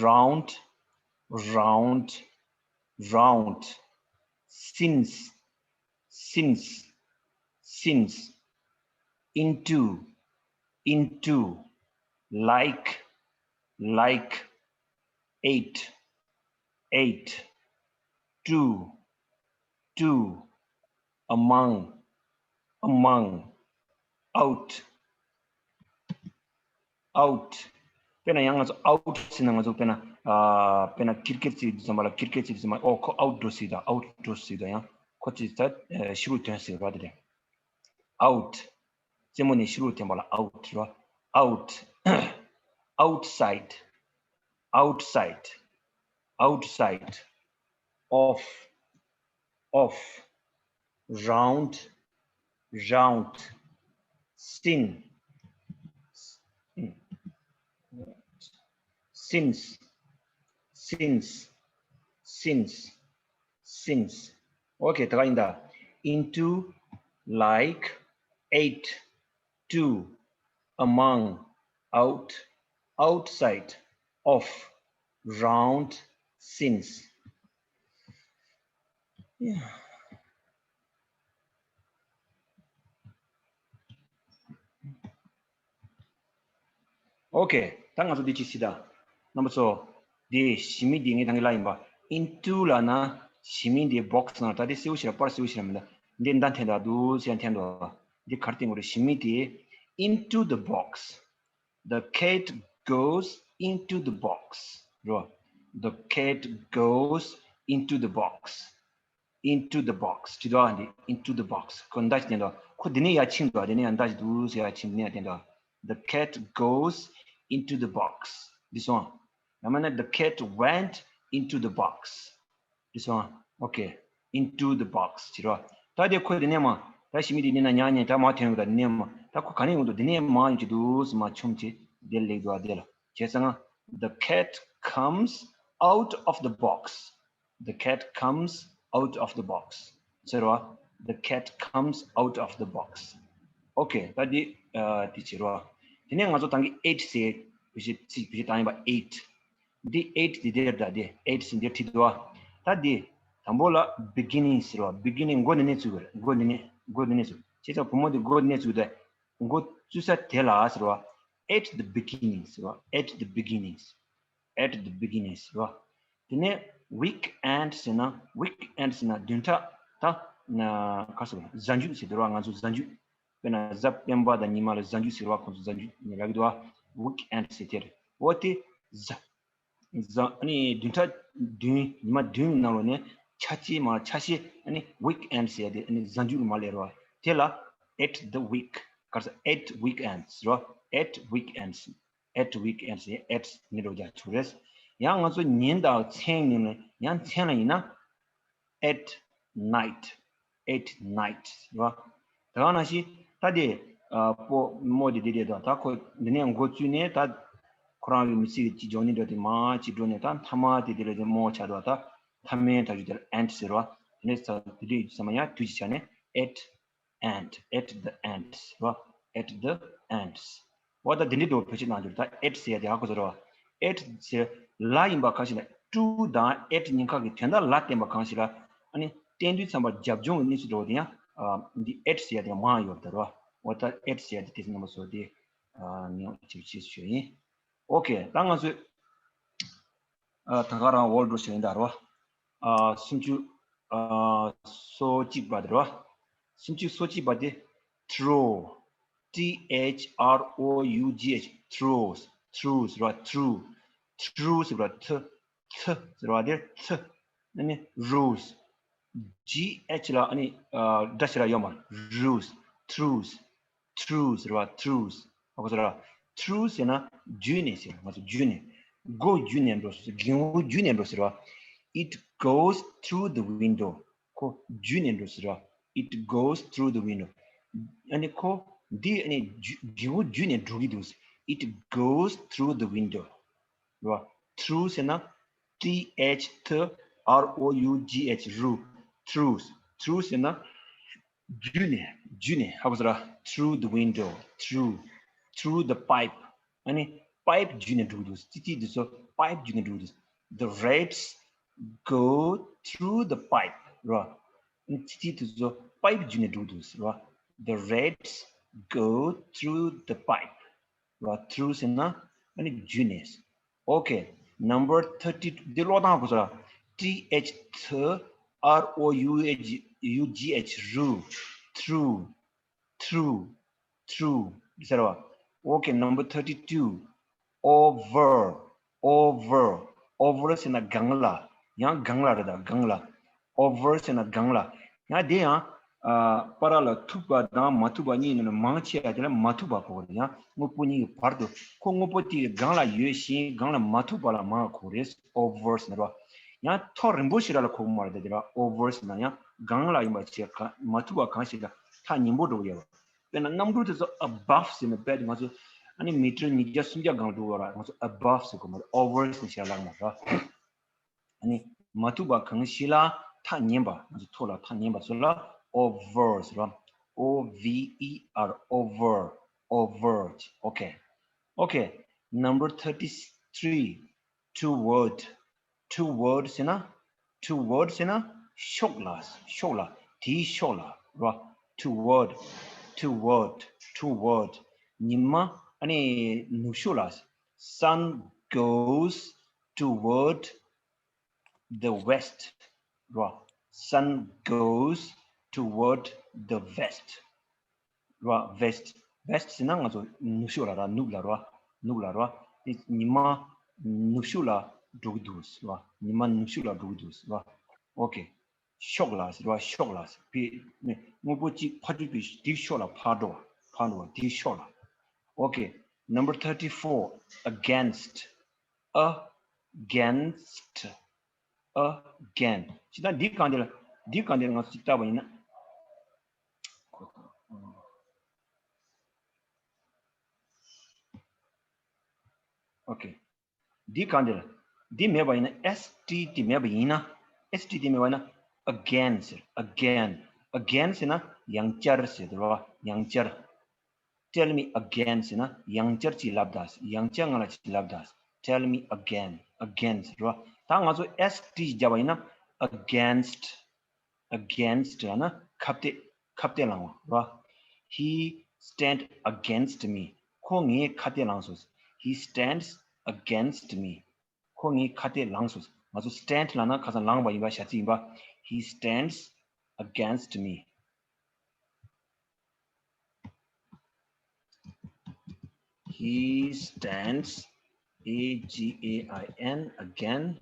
round, round, round, since, since, since, into, into, like, like, eight, eight, two, two, among, among, out, out. དཔེར་ན་ཡང་ང་ཚོ་out ཟེར་ན་ང་ཚོ་དཔེར་ན་ཨ་དཔེར་ན་ཀིར་ཀེཊ་ཟེར་དུས་ཙམ་པ་ལ་ཀིར་ཀེཊ་ཟེར་དུས་ཙམ་པ་ཨོ་ཁོ་out འགྲོ་ཟེར་ད་out འགྲོ་ཟེར་ད་ཡང་ཁོ་ཅི་ད་ཨ་ཕྱི་རུ་ཐོན་ཟེར་བ་དེ་རེད། out རྩེ་མོ་ནས་ཕྱི་རུ་ཐོན་པ་ལ་out རེད་བ། out, outside, outside, outside, of, of, round, round, sin, since, since, since, since. Okay, ད་ག་ཡིན་ད། into, like, eight, to, among, out, outside, of, round, since. Yeah. Okay, ད་ང་ཚོ་འདི་ཅིག་ཤི་ད། རྣམ་པ་ཚོ། འདི་ཞི་མི་འདི་ངས་ད་གིན་ལབ་ཡིན་པ། into ལབ་ན་ཞི་མི་འདི་box ནང་ད་འདི་སེའུ་ཞིག་ལ་པར་སེའུ་ཞིག་ལ་མི་འདུག་འདི་མདའ་འཐེན་ད་འདུག་ཟེར་འཐེན་འདུག་འདི་གར་བསྟན་དགོས་རེད། ཞི་མི་འདི། into the box. The cat goes into the box. རོ། The cat goes into the box. into the box. ཅི་འདུག་ཨ་འདི། into the box. ཁོ་མདའ་ཅིག་འཐེན་འདུག་ཁོ་འདི་ནས་ཡར་ཕྱིན་འདུག་འདི་ནས་ཡར་མདའ་ཅིག་འདུག་ཟེར་ཡར་ཕྱིན། འདི་ནས་ཡར་འཐེན་འདུག The cat goes into the box. འདི་སོང་། ཡང་མིན་ན། The cat went into the box. འདི་སོང་། Okay. into the box. ཅི་རོ། ད་དེ་ཁོ་འདི་ནས་མ། ད་ཞི་མི་འདི་ནས་ན་ཉག་ཉེ་ད་མ་ཐོན་གི་ད་འདི་ནས་མ། ད་ཁོ་ག་ནས་ཡོང་འདུག་འདི་ནས་མ་ཡོང་གི་འདུག་ཟེར་མ་ཆུམ་ཅིག་འདི་ལེགས་འདུག་ཨ་འདི་ལ། བྱས་ཙང་། The cat comes out of the box. The cat comes out of the box. ཟེར་བ། The cat comes out of the box. Okay. ད་འདི་ཨ་འདི་བྱེད་རོ། དེ་ནས་ང་ཚོ་ད་གིན་eight ཟེར་བེད་སྤྱོད་ཚིག་བེད་སྤྱོད་བཏང་ཡིན་པ། eight འདི་eight འདི་འདིར་ད་འདི་eight ཟེར་འདིར་བྲིས་འདུག་བ། ད་འདི་དང་པོ་ལ་beginning ཟེར་བ། beginning མགོ་འདི་ནས་བཙུགས་པ་རེད། མགོ་འདི་ནས་མགོ་འདི་ནས་བཙུགས། བྱས་ཙང་བུ་མོ་འདི་མགོ་འདི་ནས་བཙུགས་ཏེ་མགོ་བཙུགས་ས་དེ་ལ་ཟེར་བ། at the beginning ཟེར་བ། at the beginnings. at the beginnings རོ། དེ་ནས་weekend ཟེར་ན། weekend ཟེར་ན་བདུན་ཕྲག་ད་ན་ག་ཟེར་བ། གཟའ་མཇུག་ཟེར་དུས་རོ། ང་ཚོ་གཟའ་མཇུག་དཔེར་ན་གཟའ་སྤེན་པ་དང་ཉི་མ་ལ་གཟའ་མཇུག་ཟེར་བ། ཁོང་ཚོ་གཟའ་མཇུག་ནས་ལབ་ཀྱི་འདུག་བ། weekend ཟེར་དེ་རེད། འོ་དེ་གཟའ་གཟའ་ཨ་ནི་བདུན་ཕྲག་བདུན་ཉི་མ་བདུན་ནང་ལོགས་ནས་ཆ་གཅིག་མ་ཆ་ཤས་ཨ་ནི་weekend ཟེར་ཡ་དེ་ཨ་ནི་གཟའ་མཇུག་ལ་མ་སླེབས་རོ། དེ་ལ་at the week ག་ཟེར། at weekends རོ། at weekends at weekends ཟེར། at ནི་རོ་རྒྱག་ཆོག་རེད། ཡང་ང་ཚོ་ཉིན་དང་མཚན་ནི་ནི་ཡང་མཚན་ལ་ཡིན་ན། at night. at night རོ། ད་ག་ནང་བཞིན་ད་དེ་ཨ་པོ་མོ་དེ་དེ་དེ་དང་ད་ཁོ་འདི་ནས་འགོ་བཙུགས་ནས་ད་ཁོ་རང་གི་མི་ཚེ་གི་ཅི་འཇོག་ནི་འདྲ་དེ་མ་ཅི་འགྲོ་ནས་ད་མཐའ་མ་དེ་དེ་ལ་དེ་མོ་ཆགས་འདུག་ད་མཐའ་མའི་ད་རྒྱུ་དེ་ལ་end ཟེར་བ། དེ་ནས་ད་དེ་དུས་ཚང་མ་ཡང་དུས་ཀྱི་ཆ་ནས་at end. at the end ཟེར་བ། at the end འོ་ད་འདི་འདྲའི་འདུག་བེད་སྤྱོད་གནང་རྒྱུ་རེད། ད་at ཟེར་ཡ་དེ་ཧ་གོ་ཚར་བ། at ཟེར་ལ་ཡིན་པ་གང་ཞིག་ན་to དང་at གཉིས་ཀ་གི་དོན་དག་ལ་བརྟེན་པ་གང་ཞིག་ལ་ཨ་ནི་བརྟེན་དུས་ཙམ་པ་རྒྱབ་ལྗོངས་ཀྱི་གནས་ཚུལ་འདྲ་བོ་དེ་ཡང་ཨ་འདི་at ཟེར་ཡ་དེ་མང་ཡོད་རེད་ད་རོ། འོ་ད་at ཟེར་ཡ་དེ་དེ་ཚོ་རྣམ་པ་ཚོ་དེ་ཨ་ངས་ཅིག་ཅིག་ཞུ་ཡིན། ཨོ་ཁེ། ད་ང་ཚོས་ཨ་ད་ག་རང་འོག་འགྲོ་ཞིག་ཡིན་ད་རོ། ཨ་སུམ་ཅུ་ཨ་སོ་གཅིག་པ་དེ་རོ། སུམ་ཅུ་སོ་གཅིག་པ་དེ། throw. T H R O U G H. throws. throws རོ། throw. throws རོ། ཐ་ཐ་ཟེར་བ་དེ་ཐ། ཨ་ནི་rose. G H ལ་ཨ་ནི་ཨ་སྒྲ་ཞིག་ལ་ཡོད་མ། rose. throws. throws ཟེར་བ། throws ཧ་གོ་ཚར་བ། throws ཟེར་ན་བརྒྱུད་ནས་ཟེར། ང་ཚོ་བརྒྱུད་ནས། སྒོ་བརྒྱུད་ནས་འགྲོ་ཟེར། སྒེའུ་ཁུང་བརྒྱུད་ནས་འགྲོ་ཟེར་བ། It goes through the window. ཁོ་བརྒྱུད་ནས་འགྲོ་ཟེར་བ། It goes through the window. ཨ་ནི་ཁོ་འདི་ཨ་ནི་རྒྱུ་རྒྱུ་བོ་བརྒྱུད་ནས་འགྲོ་གི་འདུག It goes through the window. རེད་བ། Through ཟེར་ན་T H, T, R O U G H, རུ། Through. Through ཟེར་ན་བརྒྱུད་ནས་བརྒྱུད་ནས། ཧ་གོ་སོང་ར། Through the window. Through. Through the pipe. ཨ་ནི་པའིབ་བརྒྱུད་ནས་འགྲོ་གི་འདུག་ཙི་ཙི་དེ་ཚོ་པའིབ་བརྒྱུད་ནས་འགྲོ་གི་འདུག The rats go through the pipe. རེད་བ། ཙི་ཙི་དེ་ཚོ་པའིབ་བརྒྱུད་ནས་འགྲོ་གི་འདུག་རེད་བ། The rats go through the pipe. རེད་བ། Through ཟེར་ན་ཨ་ནི་བརྒྱུད་ནས། Okay, number thirty, འདི་ཀློག་སྟངས་གོ་སོང་ར། T H, T, R O U G H, རུ། Through. Through. Through. འདི་ཟེར་བ། Okay, number thirty-two. Over. Over. Over ཟེར་ན་སྒང་ལ། ཡང་སྒང་ལ་རེད་ད། སྒང་ལ། Over ཟེར་ན་སྒང་ལ། ཡང་དེ་ཡང་ཨ་བར་ལ་ཐུག་པ་དང་མ་ཐུག་པ་གཉིས་ནང་ནས་མང་ཆེ་བ་དེ་ལ་མ་ཐུག་པ་གོ་རེད། ཡང་དངོས་པོ་གཉིས་ཀྱི་བར་དུ། ཁོ་དངོས་པོ་དེ་གི་སྒང་ལ་ཡོད་ཞིང་སྒང་ལ་མ་ཐུག་པ་ལ་མང་གོ་རེད། Over ཟེར་ན་རོ། ཡང་ཐག་རིང་པོ་ཞིག་ར་ལ་གོ་གི་མ་རེད་ད། དེ་ར་over ཟེར་ན་ཡང་སྒང་ལ་ཡིན་པ་བྱས། ག་མ་ཐུག་པ་གང་ཞིག་ལ་ཐག་ཉེ་པོ་འགྲོ་གི་ཡོད་པ། དཔེར་ན་གནམ་གྲུ་དེ་ཚོ་above ཟེར་ནས་དཔེ་དེ་ང་ཚོ་ཨ་ནི་མི་ཊར་ཉིས་བརྒྱ་སུམ་བརྒྱ་སྒང་འགྲོ་བ་ར། ང་ཚོ་above ཟེར་གོ་མ་རེད། Over ཟེར་ནས་བཤད་ལགས་མ་ར། ཨ་ནི་མ་ཐུག་པ་གང་ཞིག་ལ་ཐག་ཉེ་བ། ང་ཚོ་ཐོག་ལ་ཐག་ཉེ་བ་ཚོ་ལ་over ཟེར་བ། O V E R, over, over. Okay. Okay. Number thirty-three. Toward. Toward ཟེར་ན། Toward ཟེར་ན་ཕྱོགས་ལ། ཕྱོགས་ལ། དེའི་ཕྱོགས་ལ་ར། Toward. Toward. Toward. ཉི་མ། ཨ་ནི་ནུབ་ཕྱོགས་ལ། Sun goes toward the west. ར། Sun goes toward the west. ར། West. West ཟེར་ན་ང་ཚོ་ནུབ་ཕྱོགས་ལ་ར། ནུབ་ལ་ར། ནུབ་ལ་ར། དེ་ཉི་མ་ནུབ་ཕྱོགས་ལ་འགྲོ་གི་འདུག་ར། ཉི་མ་ནུབ་ཕྱོགས་ལ་འགྲོ་གི་འདུག་ར། Okay. ཕྱོགས་ལ་ཟེར་བ། ཕྱོགས་ལ་ཟེར་བའི་དངོས་པོ་གཅིག་ཕར་ཕྱོགས་པའི་དེའི་ཕྱོགས་ལ་ཕར་འགྲོ་བ། ཕར་འགྲོ་བ་དེའི་ཕྱོགས་ལ། Okay. Number thirty-four. Against. Against. Again. ཇི་ལྟར་འདི་གང་དེ་ལ། འདི་གང་དེ་ལ་ང་ཚོ་ཅིག་བལྟས་པ་ཡིན་ན། Okay. འདི་གང་དེ་ལ། འདི་མེད་པ་ཡིན་ན། S T དེ་མེད་པ་ཡིན་ན། S T དེ་མེད་པ་ཡིན་ན། Again ཟེར། Again. Again ཟེར་ན་ཡང་བསྐྱར་ཟེར་དུ་ར། ཡང་བསྐྱར། Tell me again ཟེར་ན་ཡང་བསྐྱར་ཅིག་ལབ་དང་། ཡང་བསྐྱར་ང་ལ་ཅིག་ལབ་དང་། Tell me again. Again ཟེར་བ། ད་ང་ཚོ་S T བརྒྱབ་པ་ཡིན་ན། Against. Against ལབ་ན་ཁ་གཏད། ཁ་གཏད་ལངས་པ་ར། He stand against me. ཁོ་ངའི་ཁ་གཏད་ལངས་སོང་། He stands against me. ཁོ་ངའི་ཁ་གཏད་ལངས་སོང་། ང་ཚོ་stand ལབ་ན་ཁ་སང་ལངས་པ་ཡིན་པ། བྱ་ཚིག་ཡིན་པ། He stands against me. He stands, A G A I N, again.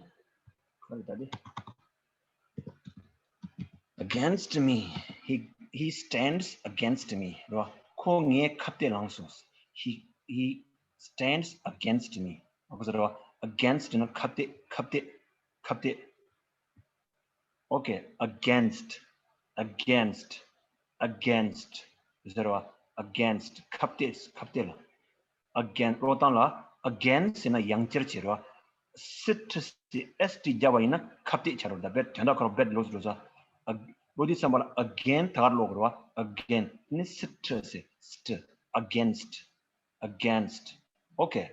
ག་རེ་ད་དེ། Against me. He, he stands against me. རེད་བ། ཁོ་ངའི་ཁ་གཏད་ལངས་སོང་། He, he stands against me. ཨ་ཁོ་ཟེར་བ། Against ན་ཁ་གཏད། ཁ་གཏད། ཁ་གཏད། Okay, against, against, against. ཟེར་བ། Against, ཁ་གཏད། ཁ་གཏད་ལ། Again, ཀློག་སྟངས་ལ་again ཟེར་ན་ཡང་བསྐྱར་བྱེད་རོ། Sit ཟེར་S T བརྒྱབ་པ་ཡིན་ན་ཁ་གཏད་ཆགས་རོ། ད་བེད་དོན་དག་ཁོ་རང་བེད་ལོག་འགྲོ་ས། ཨ་ལོ་དེ་བསམ་པ་ལ་again ད་གར་ལོག་རོ། Again ནི་sit ཟེར། Sit, against, against. Okay.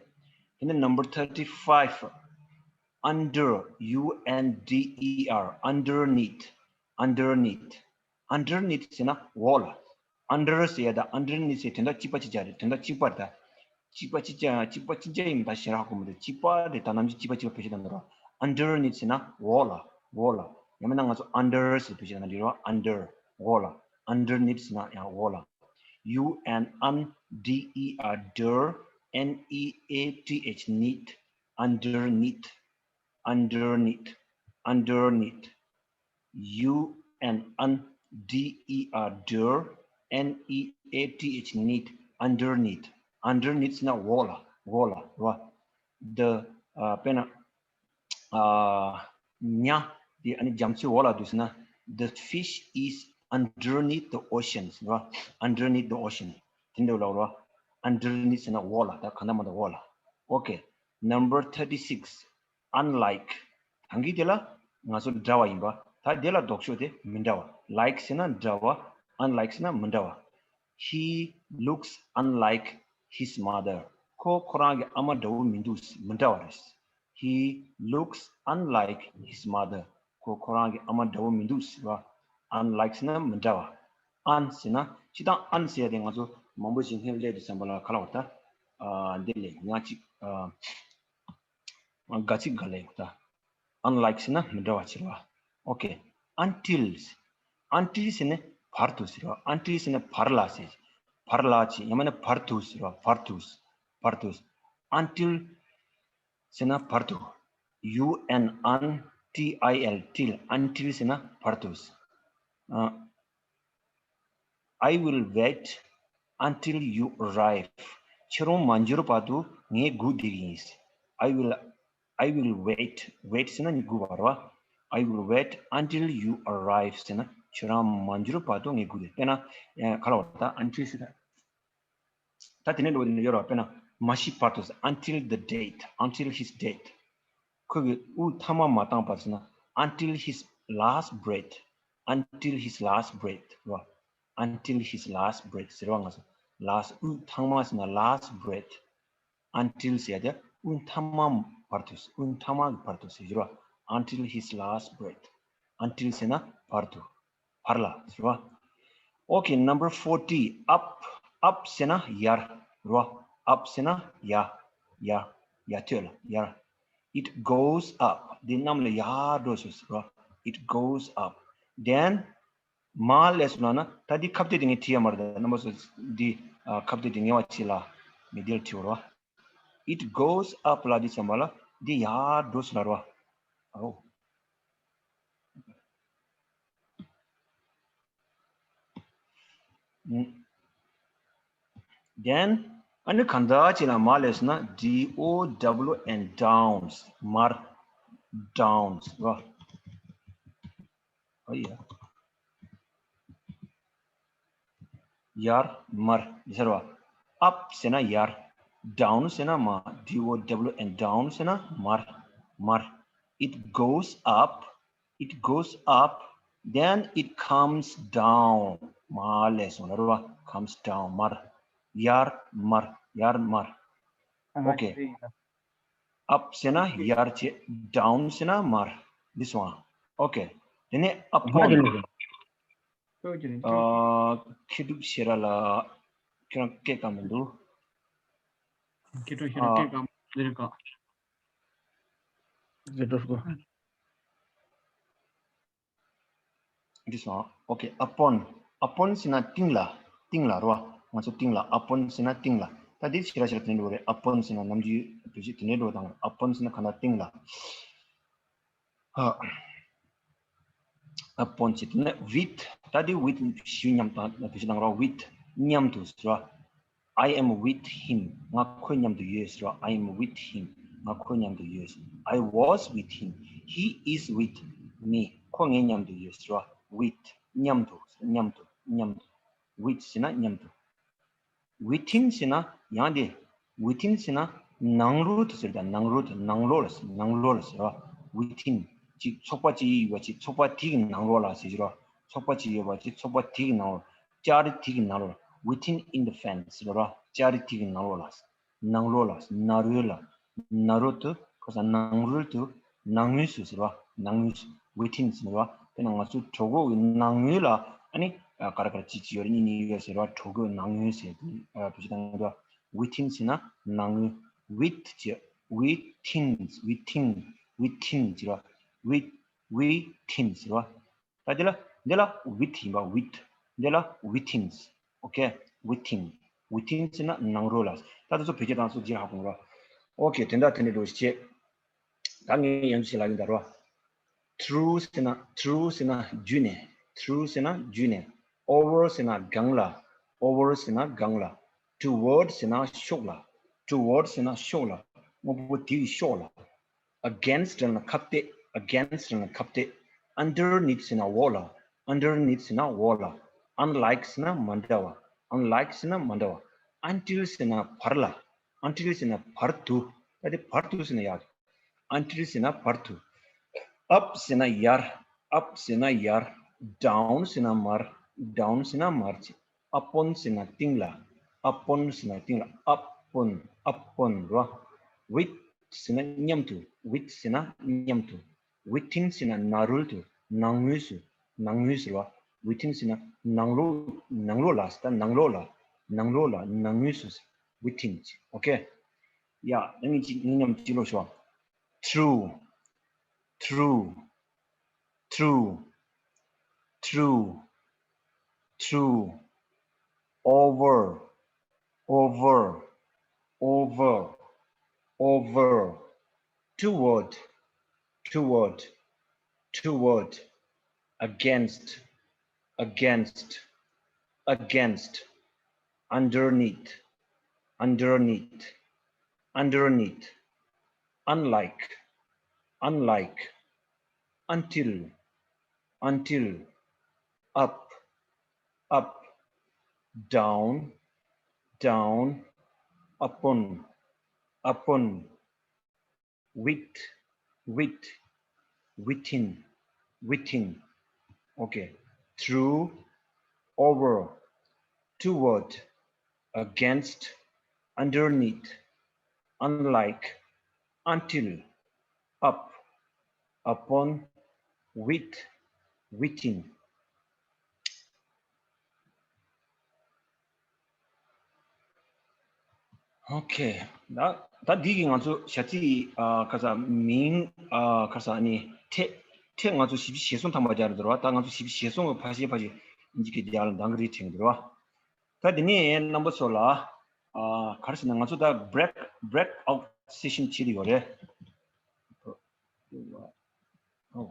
And then number thirty-five. Under, U N D E R, underneath, underneath. Underneath ཟེར་ན་འོག་ལ། Under ཟེར་ཡ་དང་underneath ཟེར་དོན་དག་གཅིག་པ་གཅིག་རྐྱང་རེད། དོན་དག་གཅིག་པ་རེད་ད། གཅིག་པ་གཅིག་རྐྱང་། གཅིག་པ་གཅིག་རྐྱང་ཡིན་པ་ད་ཞེ་དྲག་ཧ་གོ་མི་འདུག་གཅིག་པ་རེད་ད། ནམ་རྒྱུན་གཅིག་པ་གཅིག་པ་བེད་སྤྱོད་གཏོང་གི་རེད། Underneath ཟེར་ན་འོག་ལ། འོག་ལ། ཡང་མིན་ན་ང་ཚོ་under ཟེར་བེད་སྤྱོད་གཏོང་གི་རེད་བ། Under. འོག་ལ། Underneath ཟེར་ན་ཡང་འོག་ལ། U N N D E R, der, N E A T H, neath, underneath, underneath, underneath. U N N D E R, der, N E A T H, neath, underneath. Underneath ཟེར་ན་འོག་ལ། འོག་ལ་རེད་བ། The, uh, དཔེར་ན། ཨ། ཉ་དེ་ཨ་ནི་རྒྱ་མཚོའི་འོག་ལ་འདུག་ཟེར་ན། The fish is underneath the ocean ཟེར་བ། underneath the ocean དེ་འདྲ་ལབ་རོ། underneath ཟེར་ན་འོག་ལ། ད་གང་ལྟར་མ་གཏོགས་འོག་ལ། Okay, number thirty-six, unlike. ད་གིན་དེ་ལ་ང་ཚོ་འདྲ་བ་ཡིན་པ། ད་དེ་ལ་ལྡོག་ཕྱོགས་དེ་མི་འདྲ་བ། like ཟེར་ན་འདྲ་བ། unlike ཟེར་ན་མི་འདྲ་བ། He looks unlike his mother. ཁོ་ཁོ་རང་གི་ཨ་མ་འདྲ་བོ་མི་འདུག་མི་འདྲ་བ་རེད། He looks unlike his mother. ཁོ་ཁོ་རང་གི་ཨ་མ་འདྲ་བོ་མི་འདུག་ཟེར་བ། unlike ཟེར་ན་མི་འདྲ་བ། un ཟེར་ན། སྤྱིར་བཏང་un ཟེར་ཡ་དེ་ང་ཚོ་མང་པོ་ཞིག་སྔོན་སླེབས་དུས་ཙམ་པ་ལ་ག་ལབ་པ་ད། ཨ། འདི་ལས་ང་ཅིག་ཨ། ག་ཅིག་ག་ལབ་ད། unlike ཟེར་ན་མི་འདྲ་བ་ཟེར་བ། Okay, until. until ཟེར་ན་བར་དུ་ཟེར་བ། until ཟེར་ན་བར་ལ་ཟེར། བར་ལ་ཅིག་ཡང་མིན་ན་བར་དུ་ཟེར་བ། བར་དུ། བར་དུ། until ཟེར་ན་བར་དུ། U N N T I L, till. until ཟེར་ན་བར་དུ། ཨ། I will wait until you arrive. ཁྱེད་རང་མ་འབྱོར་བར་དུ་ངས་སྒུག་བསྡད་ཀྱི་ཡིན། I will, I will wait. wait ཟེར་ན་སྒུག་པ་རེད་བ། I will wait until you arrive ཟེར་ན་ཁྱེད་རང་མ་འབྱོར་བར་དུ་ངས་སྒུག་བསྡད། དཔེར་ན་ག་ལབ་པ་ད། until ཟེར་ན། ད་དེ་ནས་འགྲོ་བ་དེ་ནས་ཡོད་རེད་བ། དཔེར་ན་མ་ཤི་བར་དུ། until the death, until his death. ཁོ་གི་དབུགས་ཐ་མ་མ་བཏང་བར་ཟེར་ན། until his last breath, until his last breath རེད་བ། until his last breath ཟེར་བ། ང་ཚོ་last དབུགས་ཐ་མ་ཟེར་ན་last breath. until ཟེར་ཡ་དེ་དབུགས་ཐ་མ་བར་དུ། དབུགས་ཐ་མ་གི་བར་དུ་ཟེར་རེད་བ། until his last breath. until ཟེར་ན་བར་དུ། བར་ལ་ཟེར་བ། Okay, number forty, up. up ཟེར་ན་ཡར་རེད་བ། up ཟེར་ན་ཡར། ཡར། ཡར་ཐོན་ལ་ཡར། It goes up. འདི་གནམ་ལ་ཡར་འགྲོ་སོང་ཟེར་བ། It goes up. Then མར་སླེབས་སོང་ལབ་ན། ད་འདི་ཁ་གཏད་དེ་ངས་བྲིས་ཡ་མ་རེད། ད་རྣམ་པ་ཚོ་འདི་ཨ་ཁ་གཏད་དེ་ངེས་པ་བྱེད་ལ། ངས་འདིར་བྲིས་པ་རེད་བ། It goes up ལབ་དུས་ཙམ་པ་ལ་འདི་ཡར་འགྲོ་སོང་ལབ་རེད་བ། ཨོ། Then ཨ་ནི་གང་འདྲ་ཅིག་ལ་མར་སླེབས་སོང་ན། D O W N, downs. མར། downs རེད་བ། ཨ་ཡ། ཡར་མར་ཟེར་བ། up ཟེར་ན་ཡར། down ཟེར་ན་མར། D O W N, down ཟེར་ན་མར། མར། It goes up, it goes up, then it comes down. མར་སླེབས་སོང་ལབ་རེད་བ། comes down. མར། ཡར་མར། ཡར་མར། Okay. up ཟེར་ན་ཡར་བྱས། down ཟེར་ན་མར། འདི་སོང་ཨ། Okay. དེ་ནས་up on. ཨ། མཁས་གྲུབ་ཤེས་རབ་ལགས། ཁྱེད་རང་སྐད་བཀག་མི་འདུག་མཁས་གྲུབ་ཤེས་རབ་ཨ། སྐད་བཀག་མི་འདུག་འདི་སོང་། Okay, upon. upon ཟེར་ན་སྟེང་ལ། སྟེང་ལ་རེད་བ། ང་ཚོ་སྟེང་ལ། upon ཟེར་ན་སྟེང་ལ། ད་འདི་ཞེ་དྲག་ཞེ་དྲག་དེ་འདྲ་འགྲོ་རེད། upon ཟེར་ན་ནམ་རྒྱུན་བེད་སྤྱོད་དེ་འདྲ་འགྲོ་དང་། upon ཟེར་ན་གང་ལྟར་སྟེང་ལ། ཨ། upon ཟེར་དེ་ནས་with. ད་འདི་with ཞུ་མཉམ་དང་བེད་སྤྱོད་གཏང་རོགས། with མཉམ་དུ་ཟེར་བ། I am with him. ང་ཁོའི་མཉམ་དུ་ཡོད་ཟེར་བ། I am with him. ང་ཁོའི་མཉམ་དུ་ཡོད། I was with him. He is with me. ཁོ་ངའི་མཉམ་དུ་ཡོད་ཟེར་བ། with མཉམ་དུ། མཉམ་དུ། མཉམ་དུ། with ཟེར་ན་མཉམ་དུ། within ཟེར་ན་ཡང་དེ། within ཟེར་ན་ནང་ལོགས་དུ་ཟེར། ད་ནང་ལོགས་དུ། ནང་ལོགས་ལ། ནང་ལོགས་ལ་ཟེར་བ། within ཅིག་ཚོགས་པ་ཅིག་ཡོད་པ་ཅིག་ཚོགས་པ་དེའི་ནང་ལོགས་ལ་ཟེར་གྱི་རེད། ཚོགས་པ་ཅིག་ཡོད་པ་ཅིག་ཚོགས་པ་དེའི་ནང་ལོགས། ལྕགས་རི་དེའི་ནང་ལོགས་ལ། within, in the fence ཟེར་བ། ལྕགས་རི་དེའི་ནང་ལོགས་ལ། ནང་ལོགས་ལ། ནང་རོལ་ལ། ནང་རོལ་དུ། ཁོ་ས་ནང་རོལ་དུ། ནང་ངོས་སུ་ཟེར་བ། ནང་ངོས་སུ། within ཟེར་བ། དཔེར་ན་ང་ཚོའི་གྲོད་ཁོག་གི་ནང་ངོས་ལ་ཨ་ནི་ག་རེ་ག་རེ་གཅིག་གཅིག་ཡོད་རེད། གཉིས་གཉིས་ཡོད་ཟེར་བ། གྲོད་ཁོག་ནང་ངོས་ཟེར་དུས་བེད་སྤྱོད་གཏང་གི་འདུག within ཟེར་ན་ནང་ངོས། with ཅེས། within, within, within ཟེར་བ། with, within ཟེར་བ། ད་འདི་ལ། འདི་ལ་with ཡིན་པ། with འདི་ལ་within. Okay, within. within ཟེར་ན་ནང་རོལ་ལ། ད་དེ་ཚོ་བེད་སྤྱོད་གཏང་ཚུལ་རྗེས་ཧ་གོ་ར། Okay, དེ་འདྲ་དེ་འདྲ་འགྲོ་ཞིག་བྱེད། ད་ངས་ཡང་ཞིག་ལབ་ཡིན་ད་ར། through ཟེར་ན། through ཟེར་ན་བརྒྱུད་ནས། through ཟེར་ན་བརྒྱུད་ནས། over ཟེར་ན་སྒང་ལ། over ཟེར་ན་སྒང་ལ། toward ཟེར་ན་ཕྱོགས་ལ། toward ཟེར་ན་ཕྱོགས་ལ། དངོས་པོ་དེའི་ཕྱོགས་ལ། against ལབ་ན་ཁ་གཏད། against ལབ་ན་ཁ་གཏད། underneath ཟེར་ན་འོག་ལ། Underneath ཟེར་ན་འོག་ལ། Unlike ཟེར་ན་མ་འདྲ་བ། Unlike ཟེར་ན་མ་འདྲ་བ། Until ཟེར་ན་བར་ལ། Until ཟེར་ན་བར་དུ། ད་དེ་བར་དུ་ཟེར་ན་ཡག Until ཟེར་ན་བར་དུ། Up ཟེར་ན་ཡར། Up ཟེར་ན་ཡར། Down ཟེར་ན་མར། Down ཟེར་ན་མར་ཅིག Upon ཟེར་ན་སྟེང་ལ། Upon ཟེར་ན་སྟེང་ལ། Upon, upon རོ། With ཟེར་ན་མཉམ་དུ། With ཟེར་ན་མཉམ་དུ། Within ཟེར་ན་ནང་རོལ་དུ། ནང་ངོས་སུ། ནང་ངོས་སུ་རོ། Within ཟེར་ན་ནང་ལོགས། ནང་ལོགས་ལ་ཟེར། ད་ནང་ལོགས་ལ། ནང་ལོགས་ལ། ནང་ངོས་སུ། Within ཅིག Okay. ཡ། ད་ངས་ཅིག་ངའི་མཉམ་ཅིག་ཀློག་ཤོག Through, through, through, through, through, over, over, over, over, toward, toward, toward, against, against, against, underneath, underneath, underneath, unlike, unlike, until, until, up, up, down, down, upon, upon, with, with, within, within. Okay. Through, over, toward, against, underneath, unlike, until, up, upon, with, within. Okay. ད་ད་འདི་གི་ང་ཚོ་བྱ་ཚིག་ཨ་ཁ་ས་མིང་ཨ་ཁ་ས་ནི་ཕྲད་ཕྲད་ང་ཚོ་བཞི་བཅུ་ཞེ་གསུམ་ཐམ་པ་སྦྱར་འདུག་ར། ད་ང་ཚོ་བཞི་བཅུ་ཞེ་གསུམ་གི་ཕལ་ཆེར་ཕལ་ཆེར་ཨིན་ཇི་སྐད་རྒྱག་ལ་འདང་གི་རེད་དྲན་གི་འདུག་ར། ད་དེ་ནས་རྣམ་པ་ཚོ་ལ་ཨ་ག་རེ་ཟེར་ན། ང་ཚོ་ད་break breakout session བྱེད་དུ་ཡོད་རེད། ཨོ།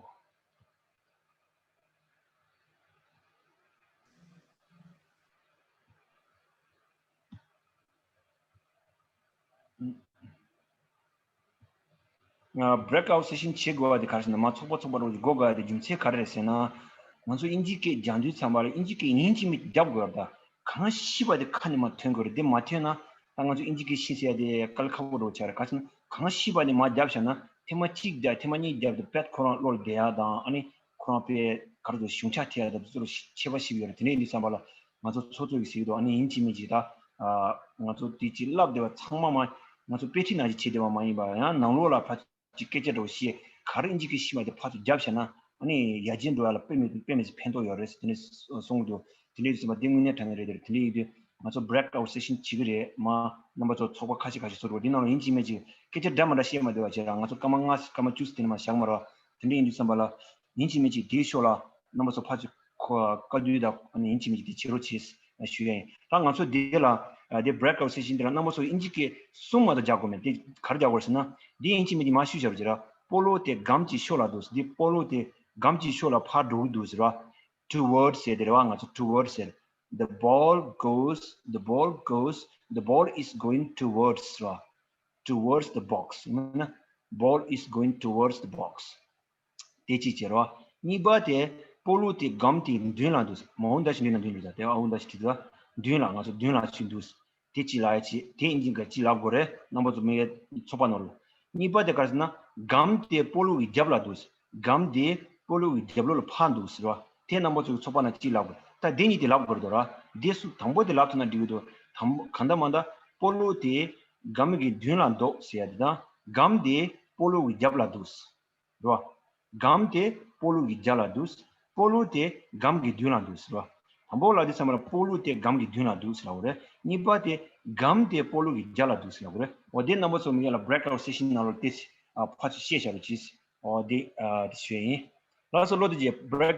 breakout session བྱེད་དགོས་པ་དེ་ག་རེ་ཟེར་ན། མ་ཚོགས་པ་ཚོགས་པ་རོགས་ཀྱི་དགོས་དགོས་པ་དེ་རྒྱུ་མཚན་ག་རེ་རེད་ཟེར་ན། ང་ཚོ་ཨིན་ཇི་སྐད་སྦྱང་དུས་ཙམ་པ་ལ་ཨིན་ཇི་སྐད་ཡིན་གཅིག་མིན་གཅིག་རྒྱབ་དགོས་པ་དང་། གང་ཤེས་པ་དེ་ཁ་ནས་མར་ཐོན་དགོས་རེད། དེ་མ་ཐོན་ན་ད་ང་ཚོ་ཨིན་ཇི་སྐད་ཤེས་ཟེར་ཡ་དེ་དཀའ་ལས་ཁག་པོ་འགྲོ་ཆགས་རེད། ག་རེ་ཟེར་ན་གང་ཤེས་པ་དེ་མར་རྒྱབ་བཞག་ན་ཐེངས་མ་གཅིག་རྒྱབ་ཐེངས་མ་གཉིས་རྒྱབ་དུས་དཔེ་ཁོ་རང་བློ་ལ་བསྡད་ཡ་དང་། ཨ་ནི་ཁོ་རང་དཔེ་ག་རེ་ཟེར། གཞུང་ཆག་ཐེབས་ཡ་དང་དེ་ཚོ་ལ་ཁྱད་པར་ཞིག་ཡོད་རེད། དེ་འདྲ་ཡིན་དུས་ཙམ་པ་ལ་ང་ཚོ་ཚོགས་གཙོ་གིས་ཟེར་གྱི་འདུག་ཨ་ནི་ཡིན་གཅིག་མིན་གཅིག་ད་ང་ཚོ་དེ་ཅིག་བསླབ་བསྡད་པ་ཚང་མ་མ་ང་ཚོ་དཔེ་ཁྲིད་ནང་བཞིན་བྱེད་བསྡད་པ་མ་ཡིན་པ། ཡང་ནང་ལོགས་ལ་ཕར་ཅིག་སྐད་ཆ་འདྲ་བོ་བཤད། ག་རེ་ཨིན་ཇི་སྐད་ཤེས་མ་དེ་ཕར་ཚུར་རྒྱབ་བཞག་ན་ཨ་ནི་ཡར་རྒྱས་འགྲོ་ཡ་ལ་དཔེ་མེད་དཔེ་མེད་ཅིག་ཕན་ཐོགས་ཡོད་རེད་ཟེར་དེ་འདྲ་གསུང་གི་འདུག་དེ་འདྲ་ཡིན་དུས་ཙམ་པ་དེ་དངོས་གནས་དྲང་གནས་རེད། དེ་རེད། དེ་འདྲ་ཡིན་དུས་ང་ཚོ་breakout session བྱེད་ཀྱི་རེད། མ་རྣམ་པ་ཚོ་ཚོགས་པ་ཁ་ཤས་ཁ་ཤས་ཚོགས་འདུག་དེ་ནང་ལ་ཡིན་གཅིག་མིན་གཅིག་སྐད་ཆ་འདྲ་མ་འདྲ་བཤད་མ་བསྡད་པ་བྱས་ར། ང་ཚོ་སྐར་མ་ལྔ་སྐར་མ་བཅུ་ཙམ་དེ་ནས་མར་བཞག་མ་རོགས། དེ་འདྲ་ཡིན་དུས་ཙམ་པ་ལ་ཡིན་གཅིག་མིན་གཅིག་དེའི་ཕྱོགས་ལ་རྣམ་པ་ཚོ་ཕར་ཚུར་ཁོ་བཀའ་བསྡུར་དང་ཨ་ནི་ཡིན་གཅིག་མིན་གཅིག་དེ་བྱེད་རོགས་བྱེད་ཞུ་ཡ་ཡིན། ད་ང་ཚོ་དེ་ལ་ཨ་དེ་breakout session དེ་ལ་རྣམ་པ་ཚོ་ཨིན་ཇི་སྐད་གསུམ་མ་གཏོགས་རྒྱག་དགོས་མེད། དེ་ག་རེ་རྒྱག་དགོས་རེད་ཟེར་ན། འདི་ཡིན་གཅིག་མིན་གཅིག་མར་ཤུ་བཞག་པ་བྱེད་ར། སྤོ་ལོ་དེ་སྒམ་གྱི་ཕྱོགས་ལ་འདུག་འདི་སྤོ་ལོ་དེ་སྒམ་གྱི་ཕྱོགས་ལ་ཕར་འགྲོ་གི་འདུག་ཟེར་བ། Towards ཟེར་དེ་རེད་བ། ང་ཚོ་towards ཟེར། The ball goes, the ball goes, the ball is going towards ཟེར་བ། Towards the box ཡིན་ན། Ball is going towards the box. དེ་གཅིག་བྱེད་རོགས། གཉིས་པ་དེ་སྤོ་ལོ་དེ་སྒམ་དེའི་མདུན་ལ་འདུག་མ་འོང་ད་ཞིག་མདུན་ལ་མདུན་ལ་འདུག་དེ་ཨ་འོང་ད་ཞིག་དེ་མདུན་ལ་ང་ཚོ་མདུན་ལ་ཞིག་འདུག་དེ་གཅིག་ལབ་ཡ་ཅིག་དེ་ཨིན་ཇི་ག་གཅིག་ལབ་དགོས་རེད། རྣམ་པ་ཚོ་མི་ཚོགས་པ་ནང་ལ། གཉིས་པ་དེ་ག་རེ་ཟེར་ན། སྒམ་དེ་སྤོ་ལོ་གི་རྒྱབ་ལ་འདུག་སྒམ་དེ་སྤོ་ལོ་གི་རྒྱབ་ལོགས་ལ་ཕར་འདུག་ཟེར་བ། དེ་རྣམ་པ་ཚོ་གི་ཚོགས་པ་ནང་གཅིག་ལབ་དགོས། ད་དེ་གཉིས་དེ་ལབ་དགོས་རེད་དོ་ར། དེ་སུ་དང་པོ་དེ་ལབ་ཐུབ་ན་འགྲིག་གི་འདུག་དང་པོ་གང་ལྟར་མ་ལྟར་སྤོ་ལོ་དེ་སྒམ་གི་མདུན་ལ་འདུག་ཟེར་ཡ་དེ་དང་། སྒམ་དེ་སྤོ་ལོ་གི་རྒྱབ་ལ་འདུག་རེད་བ། སྒམ་དེ་སྤོ་ལོ་གི་རྒྱབ་ལ་འདུག་སྤོ་ལོ་དེ་སྒམ་གི་མདུན་ལ་འདུག་ཟེར་བ། དང་པོ་ལ་དེ་ཚང་མ་ལ་སྤོ་ལོ་དེ་སྒམ་གི་མདུན་ལ་འདུག་ཟེར་བ་རེད། གཉིས་པ་དེ་སྒམ་དེ་སྤོ་ལོ་གི་རྒྱབ་ལ་འདུག་ཟེར་བ་རེད། འོ་དེ་རྣམ་པ་ཚོ་མི་ཡ་ལ་breakout session ནང་ལ་དེ་ཕར་ཚུར་བཤད་བྱ་རོགས་གྱིས། འོ་དེ་ཨ་དེ་ཞུ་ཡ་ཡིན། ལགས་སོ། བློ་བདེ་རྗེ། break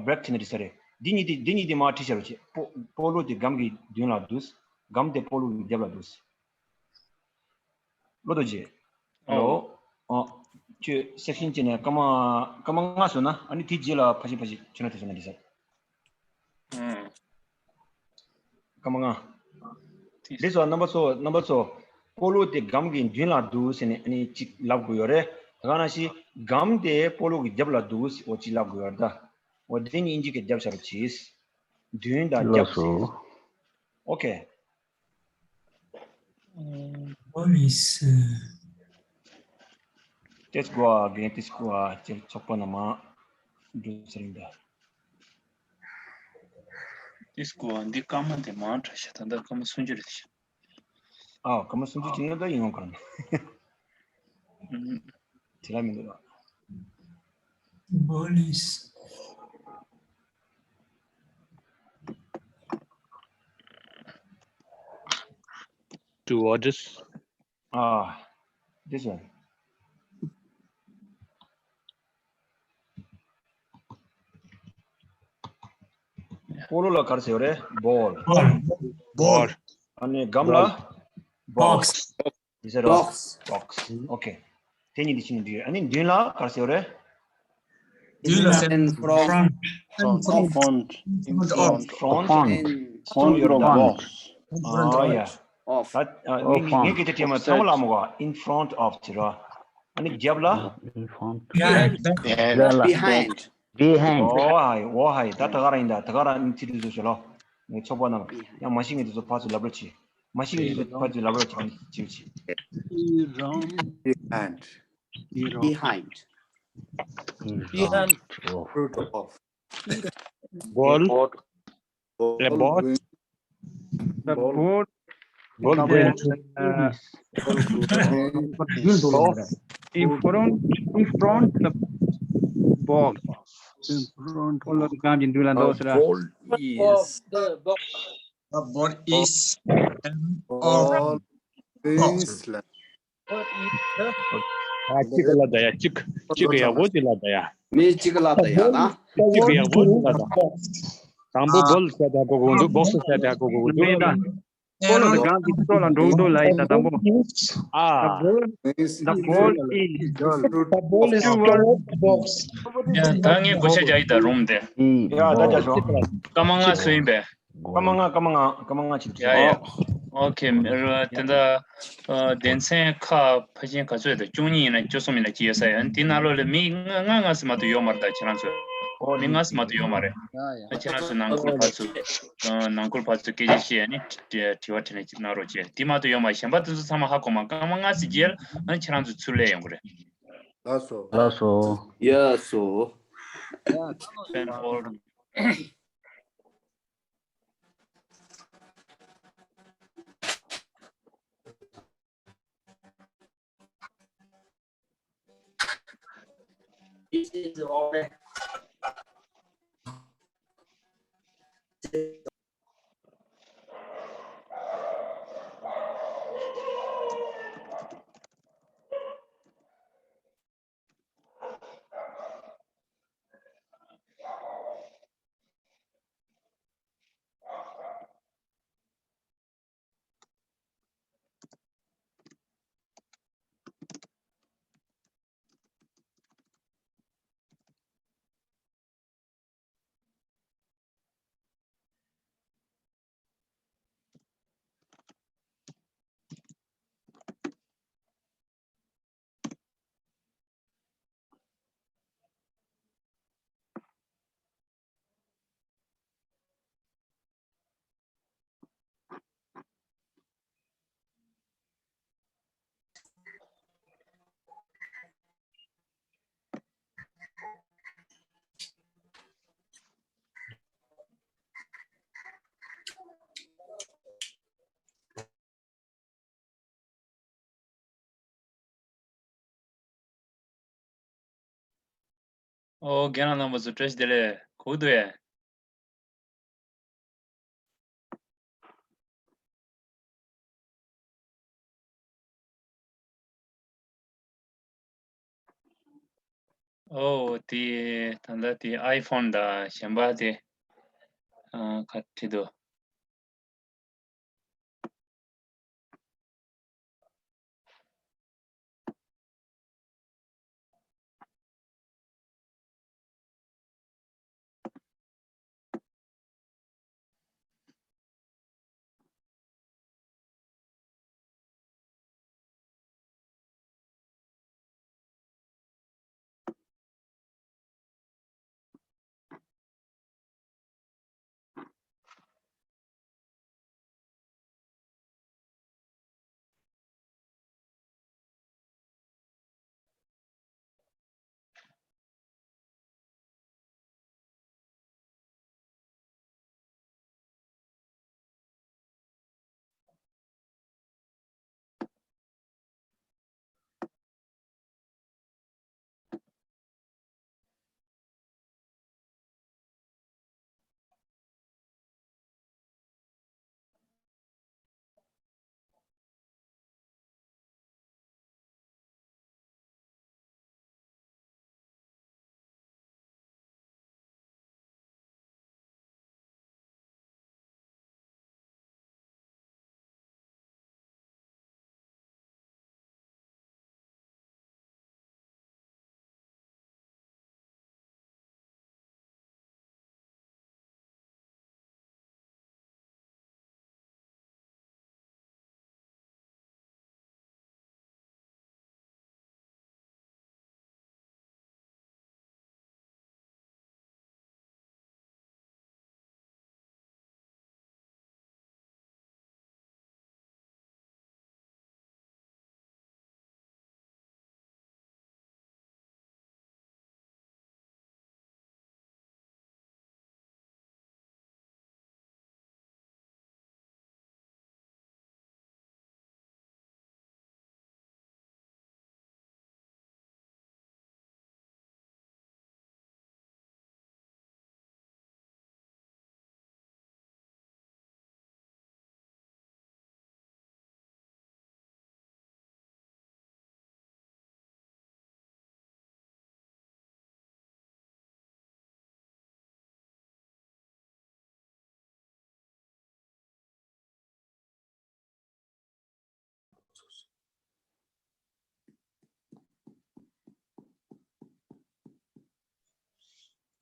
break བྱས་ན་འགྲིག་ས་རེད། འདི་གཉིས་དེ་འདི་གཉིས་དེ་མར་བྲིས་བྱ་རོགས་གྱིས། སྤོ་སྤོ་ལོ་དེ་སྒམ་གི་མདུན་ལ་འདུག་སྒམ་དེ་སྤོ་ལོ་གི་རྒྱབ་ལ་འདུག་བློ་བདེ་རྗེ། ཨོ། ལོ། ཨོ། ཁྱོད་section བྱས་ནས་སྐར་མ་སྐར་མ་ལྔ་བཟོས་ན་ཨ་ནི་དེ་རྗེས་ལ་ཕ་ཤི་ཕ་ཤི་ཁྱོད་རང་དེ་བཟོས་ན་འགྲིག་ས། ཨང་། སྐར་མ་ལྔ། དེ་སོ་རྣམ་པ་ཚོ་རྣམ་པ་ཚོ། སྤོ་ལོ་དེ་སྒམ་གྱི་མདུན་ལ་འདུག་ཟེར་ནས་ཨ་ནི་གཅིག་ལབ་དགོས་ཡོད་རེད། ད་ག་ནང་བཞིན་སྒམ་དེ་སྤོ་ལོ་གི་རྒྱབ་ལ་འདུག་ཟེར་འོ་གཅིག་ལབ་དགོས་ཡོད་རེད་ད། འོ་དེ་གཉིས་དབྱིན་ཇི་སྐད་རྒྱབ་བྱ་རོགས་གྱིས། མདུན་དང་རྒྱབ་ལགས་སོ། ཟེར། ཨོ་ཁེ། Police. ཏེས་གོ་ཨ་གེན་ཏེས་གོ་ཨ་ཅེར་ཚོགས་པ་ནང་མ་འགྲོ་ཟེར་ཡིན་ད། ཏེས་གོ་ཨ་འདི་སྐར་མ་དེ་མང་དྲགས་ཤག་ད་ལྟ་སྐར་མ་སུམ་ཅུ་རེད་ཤག་ཨ་སྐར་མ་སུམ་ཅུ་ཅིག་ཡིན་ན་ད་ཡིན་ཡོང་ག་རེད། དེ་ལ་མི་འདུག་ཨ། Police. Two orders. Ah, this one. སྤོ་ལོ་ལ་ག་རེ་ཟེར་བ་རེད། ball. Ball. Ball. ཨ་ནི་སྒམ་ལ། Box. Is it a box? Box. Okay. དེ་གཉིས་འདི་ཕྱི་ནས་འདྲི་ཡོད། ཨ་ནི་མདུན་ལ་ག་རེ་ཟེར་བ་རེད། མདུན་ལ། In front. Front. Front. In front. Front. Front of box. Oh yeah. ད་ངས་ངས་སྐད་ཆ་དྲིས་མ་ཚང་མ་ལ་མོ་ག in front of ཟེར་ར། ཨ་ནི་རྒྱབ་ལ། In front. Behind. Behind. Behind. ཨོ་ཧའི་ཨོ་ཧའི། ད་ད་ག་རང་ཡིན་ད། ད་ག་རང་ཚིག་དེ་ཚོ་ཤོད་ལོ། ངའི་ཚོགས་པ་ནང་ཡང་མ་ཤེས་མཁན་དེ་ཚོ་ཕར་ཚུར་ལབ་རོགས་གྱིས། མ་ཤེས་མཁན་དེ་ཚོ་ཕར་ཚུར་ལབ་རོགས་གྱིས། ཅིའུ་ཅིའུ། Behind. Behind. In Behind. front. Root of. Ball. Ball. A ball. Going. The Ball. Ball. Ball The going. Uh, Ball going. box. In front. In front the box. In front. All of the ground in Dulan Uh, Dosra. Ball is. The ball is. Ball is. ཨ་གཅིག་ལ་ད་ཡ་གཅིག་གཅིག་ཡག་པོ་ཅིག་ལ་ད་ཡ། མི་གཅིག་ལ་ད་ཡ་ན། གཅིག་ཡག་པོ་ཅིག་ལ་ད། དང་པོ་བོལ་ཟེར་ད་གོ་གོ་འདུག་བོགས་ཟེར་ད་གོ་གོ་འདུག་ཨ། Ball is. The ball is. ཡ་ད་ངས་གོ་ཆ་རྒྱག་ཡི་ད་རུམ་དེ། ཡ་ད་རྒྱ་ཤོག་སྐར་མ་ལྔ་སུ་ཡིན་པས། སྐར་མ་ལྔ། སྐར་མ་ལྔ། སྐར་མ་ལྔ་ཅིག་ཡ་ཡ། ཨོ་ཁེ། དེ་འདྲ། སྡེ་ཚན་ཁག་ཕལ་ཆེར་ག་ཚོད་དང་བཅུ་གཉིས་ཡིན་ན་བཅུ་གསུམ་ཡིན་ན་ཅི་ཡོད་ས་ཡོད། དེ་ནང་ལོགས་ལ་མི་ལྔ་ལྔ་ལྔ་ཙམ་མ་གཏོགས་ཡོད་མ་རེད་ད་ཁྱེད་རང་ཚོ། མི་ལྔ་ཙམ་མ་གཏོགས་ཡོད་མ་རེད། ཁྱེད་རང་ཚོ་ནང་ཁུལ་ཕར་ཚུར། ནང་ཁུལ་ཕར་ཚུར་སྐད་ཆ་བཤད་ནས་དྲི་བ་དྲིས་ལན་ཅིག་གནང་རོགས་བྱས། དེ་མ་གཏོགས་ཡོད་མ་རེད། གཞན་པ་དེ་ཚོ་ཚང་མ་ཧ་གོ་མ། སྐར་མ་ལྔ་ཙམ་རྗེས་ལ་ཁྱེད་རང་ཚོ་ཚུར་སླེབས་ཡོང་གི་རེད། ལགས་སོ། ལགས་སོ། ཡ་སོ། ཨོ་རྒན་ལགས་རྣམ་པ་ཚོ་བཀྲ་ཤིས་བདེ་ལེགས། གོ་གི་འདུག་ཨེ། ཨོ་དེ་ད་ལྟ་དེ་ཨའི་ཕོན་དང་གཞན་པ་དེ་ཨ་ག་བྲིས་འདུག་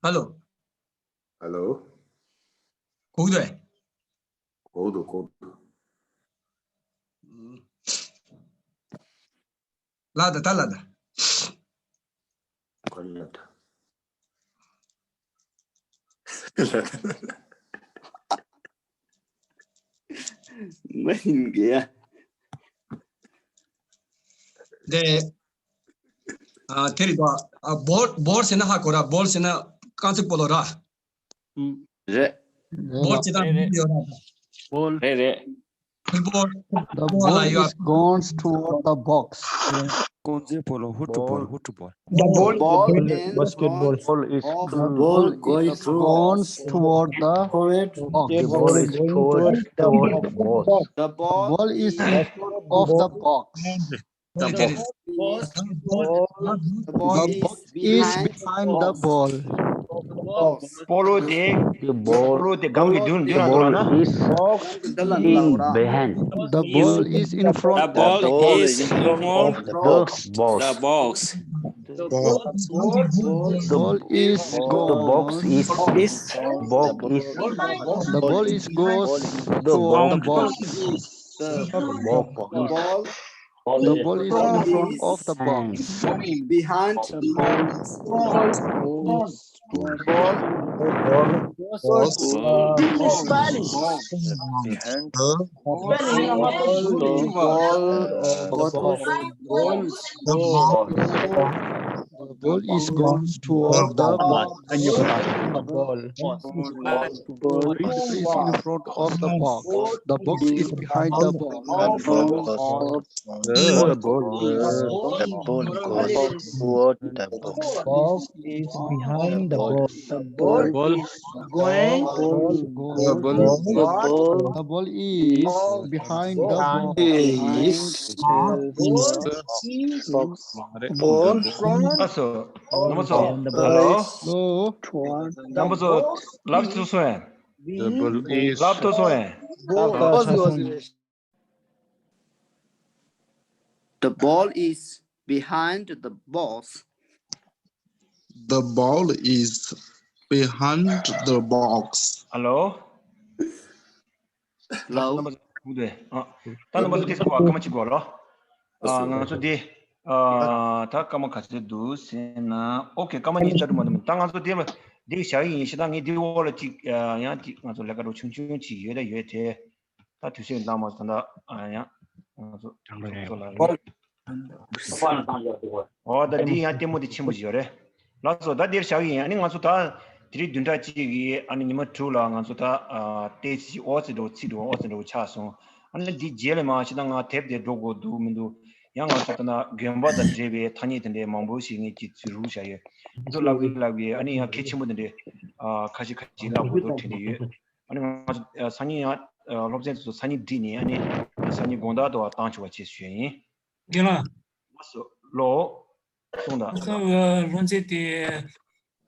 ཧ་ལོ། ཧ་ལོ། གོ་གི་འདུག་ཨེ། གོ་འདུག་གོ་འདུག་ལ་ད་ད་ལ་ད། གོ་ལ་ད། མ་ཡིན་གི་ཡ། དེ། ཨ་དེ་རེད་པ། ཨ་བོལ་བོལ་ཟེར་ན་ཧ་གོ་ར། བོལ་ཟེར་ན་རྐང་རྩེད་སྤོ་ལོ་ར། རེད། བོལ་ཅི་དང་ཡོད་ར། བོལ། རེད་རེད། ཕུལ་བོལ། The ball is gone toward the box. རྐང་རྩེད་སྤོ་ལོ། ཧུ་ཐུ་བོལ། ཧུ་ཐུ་བོལ། The ball, ball is Basketball. Of Ball is of The ball is gone toward the box. The ball is towards toward the ball. The ball Ball is is of the box. The It is. ball is the The ball box is is behind behind the ball. the box. སྤོ་ལོ་དེ། ဒီ སྤོ་ball ལོ་དེ་སྒང་གི་མདུན་མདུན་ལ་འགྲོ་ལ་ན། is The in behind. The ball is in front. The ball is in front Of the box. The box. The ball is The box gone. Is box is The ball is goes The toward the box. Box. The Box is ball The ball is in front of the box. Behind the box. Ball. English, Spanish. Ball. Ball. The ball is gone toward the box. Ball. Ball is in front of the box. The box is behind the ball. The ball, the ball goes toward the box. Box is behind the ball. The ball is going. The ball is behind the ball. Ball. ཨ་སོ། རྣམ་པ་ཚོ། ཧ་ལོ། Hello. རྣམ་པ་ཚོ། ལབ་ཐུབ་སོང་ཨེ། The ball is ལབ་ཐུབ་སོང་ཨེ། The ball is The ball is behind the box. The ball is behind the box. ཧ་ལོ། ལབ། རྣམ་པ་ཚོ། ཨ། ད་རྣམ་པ་ཚོ་དེ་ཚོ་སྐད་མ་གཅིག་གོ་ལོ། ཨ། ང་ཚོ་དེ། ཨ། ད་སྐར་མ་ག་ཚོད་འདུག་ཟེར་ན། ཨོ་ཁེ། སྐར་མ་ཉི་ཤུ་རྩ་དྲུག་མ་འདུག་ད་ང་ཚོ་དེ་ལ་དེ་བཞག་གི་ཡིན། ཤི་ད་ངས་དེ་འོག་ལ་གཅིག་ཡང་གཅིག་ང་ཚོ་ལས་ཀ་འགྲོ་ཆུང་ཆུང་གཅིག་ཡོད་ད་ཡོད་དེ། ད་དུས་ཚོད་འདང་མ་ད་ད་ཡང་ང་ཚོ་གྲོང་ཚོ་ལ་རེད། ཨོ་ད་འདི་ཡང་ལྟད་མོ་དེ་ཆེན་པོ་ཞིག་ཡོད་རེད། ལགས་སོ། ད་འདིར་བཞག་གི་ཡིན། ཨ་ནི་ང་ཚོ་ད་དེ་རིང་བདུན་ཕྲག་གཅིག་གི་ཨ་ནི་ཉི་མ་དྲུག་ལ་ང་ཚོ་ད་ཏེ་ཅི་ཨོ་ཙི་འགྲོ་ཚིག་འགྲོ་ཨོ་ཙི་འགྲོ་ཆགས་སོང་། ཨ་ནི་འདི་རྗེས་ལ་མ་ཤི་ད་ང་དེབ་དེ་འགྲོ་དགོས་འདུག་མི་འདུག་ཡང་ང་ཚོ་ད་ན་དགོན་པ་དང་འབྲེལ་བའི་ཐ་སྙད་དེ་འདྲའི་མང་པོ་ཞིག་ངས་ཀྱི་ཚུར་རུག་བཞག་ཡོད། ང་ཚོ་ལབ་གི་ལབ་གི་ཨ་ནི་ཡང་གལ་ཆེན་པོ་དེ་འདྲའི་ཁ་ཤས་ཁ་ཤས་ལབ་དགོས་འདུག་དྲན་གྱི་ཡོད། ཨ་ནི་ང་ཚོ་སང་ཉིན་ཡང་སློབ་ཚན་ཚོ་སང་ཉིན་བསྒྲིགས་ནས་ཨ་ནི་སང་ཉིན་དགོང་དག་ཏུ་བཏང་ཆོག་པ་བྱེད་ཞུ་ཡིན། རྒན་ལགས། ལོ། གསུངས་དང་། ལྷུན་རྩེ་དེ་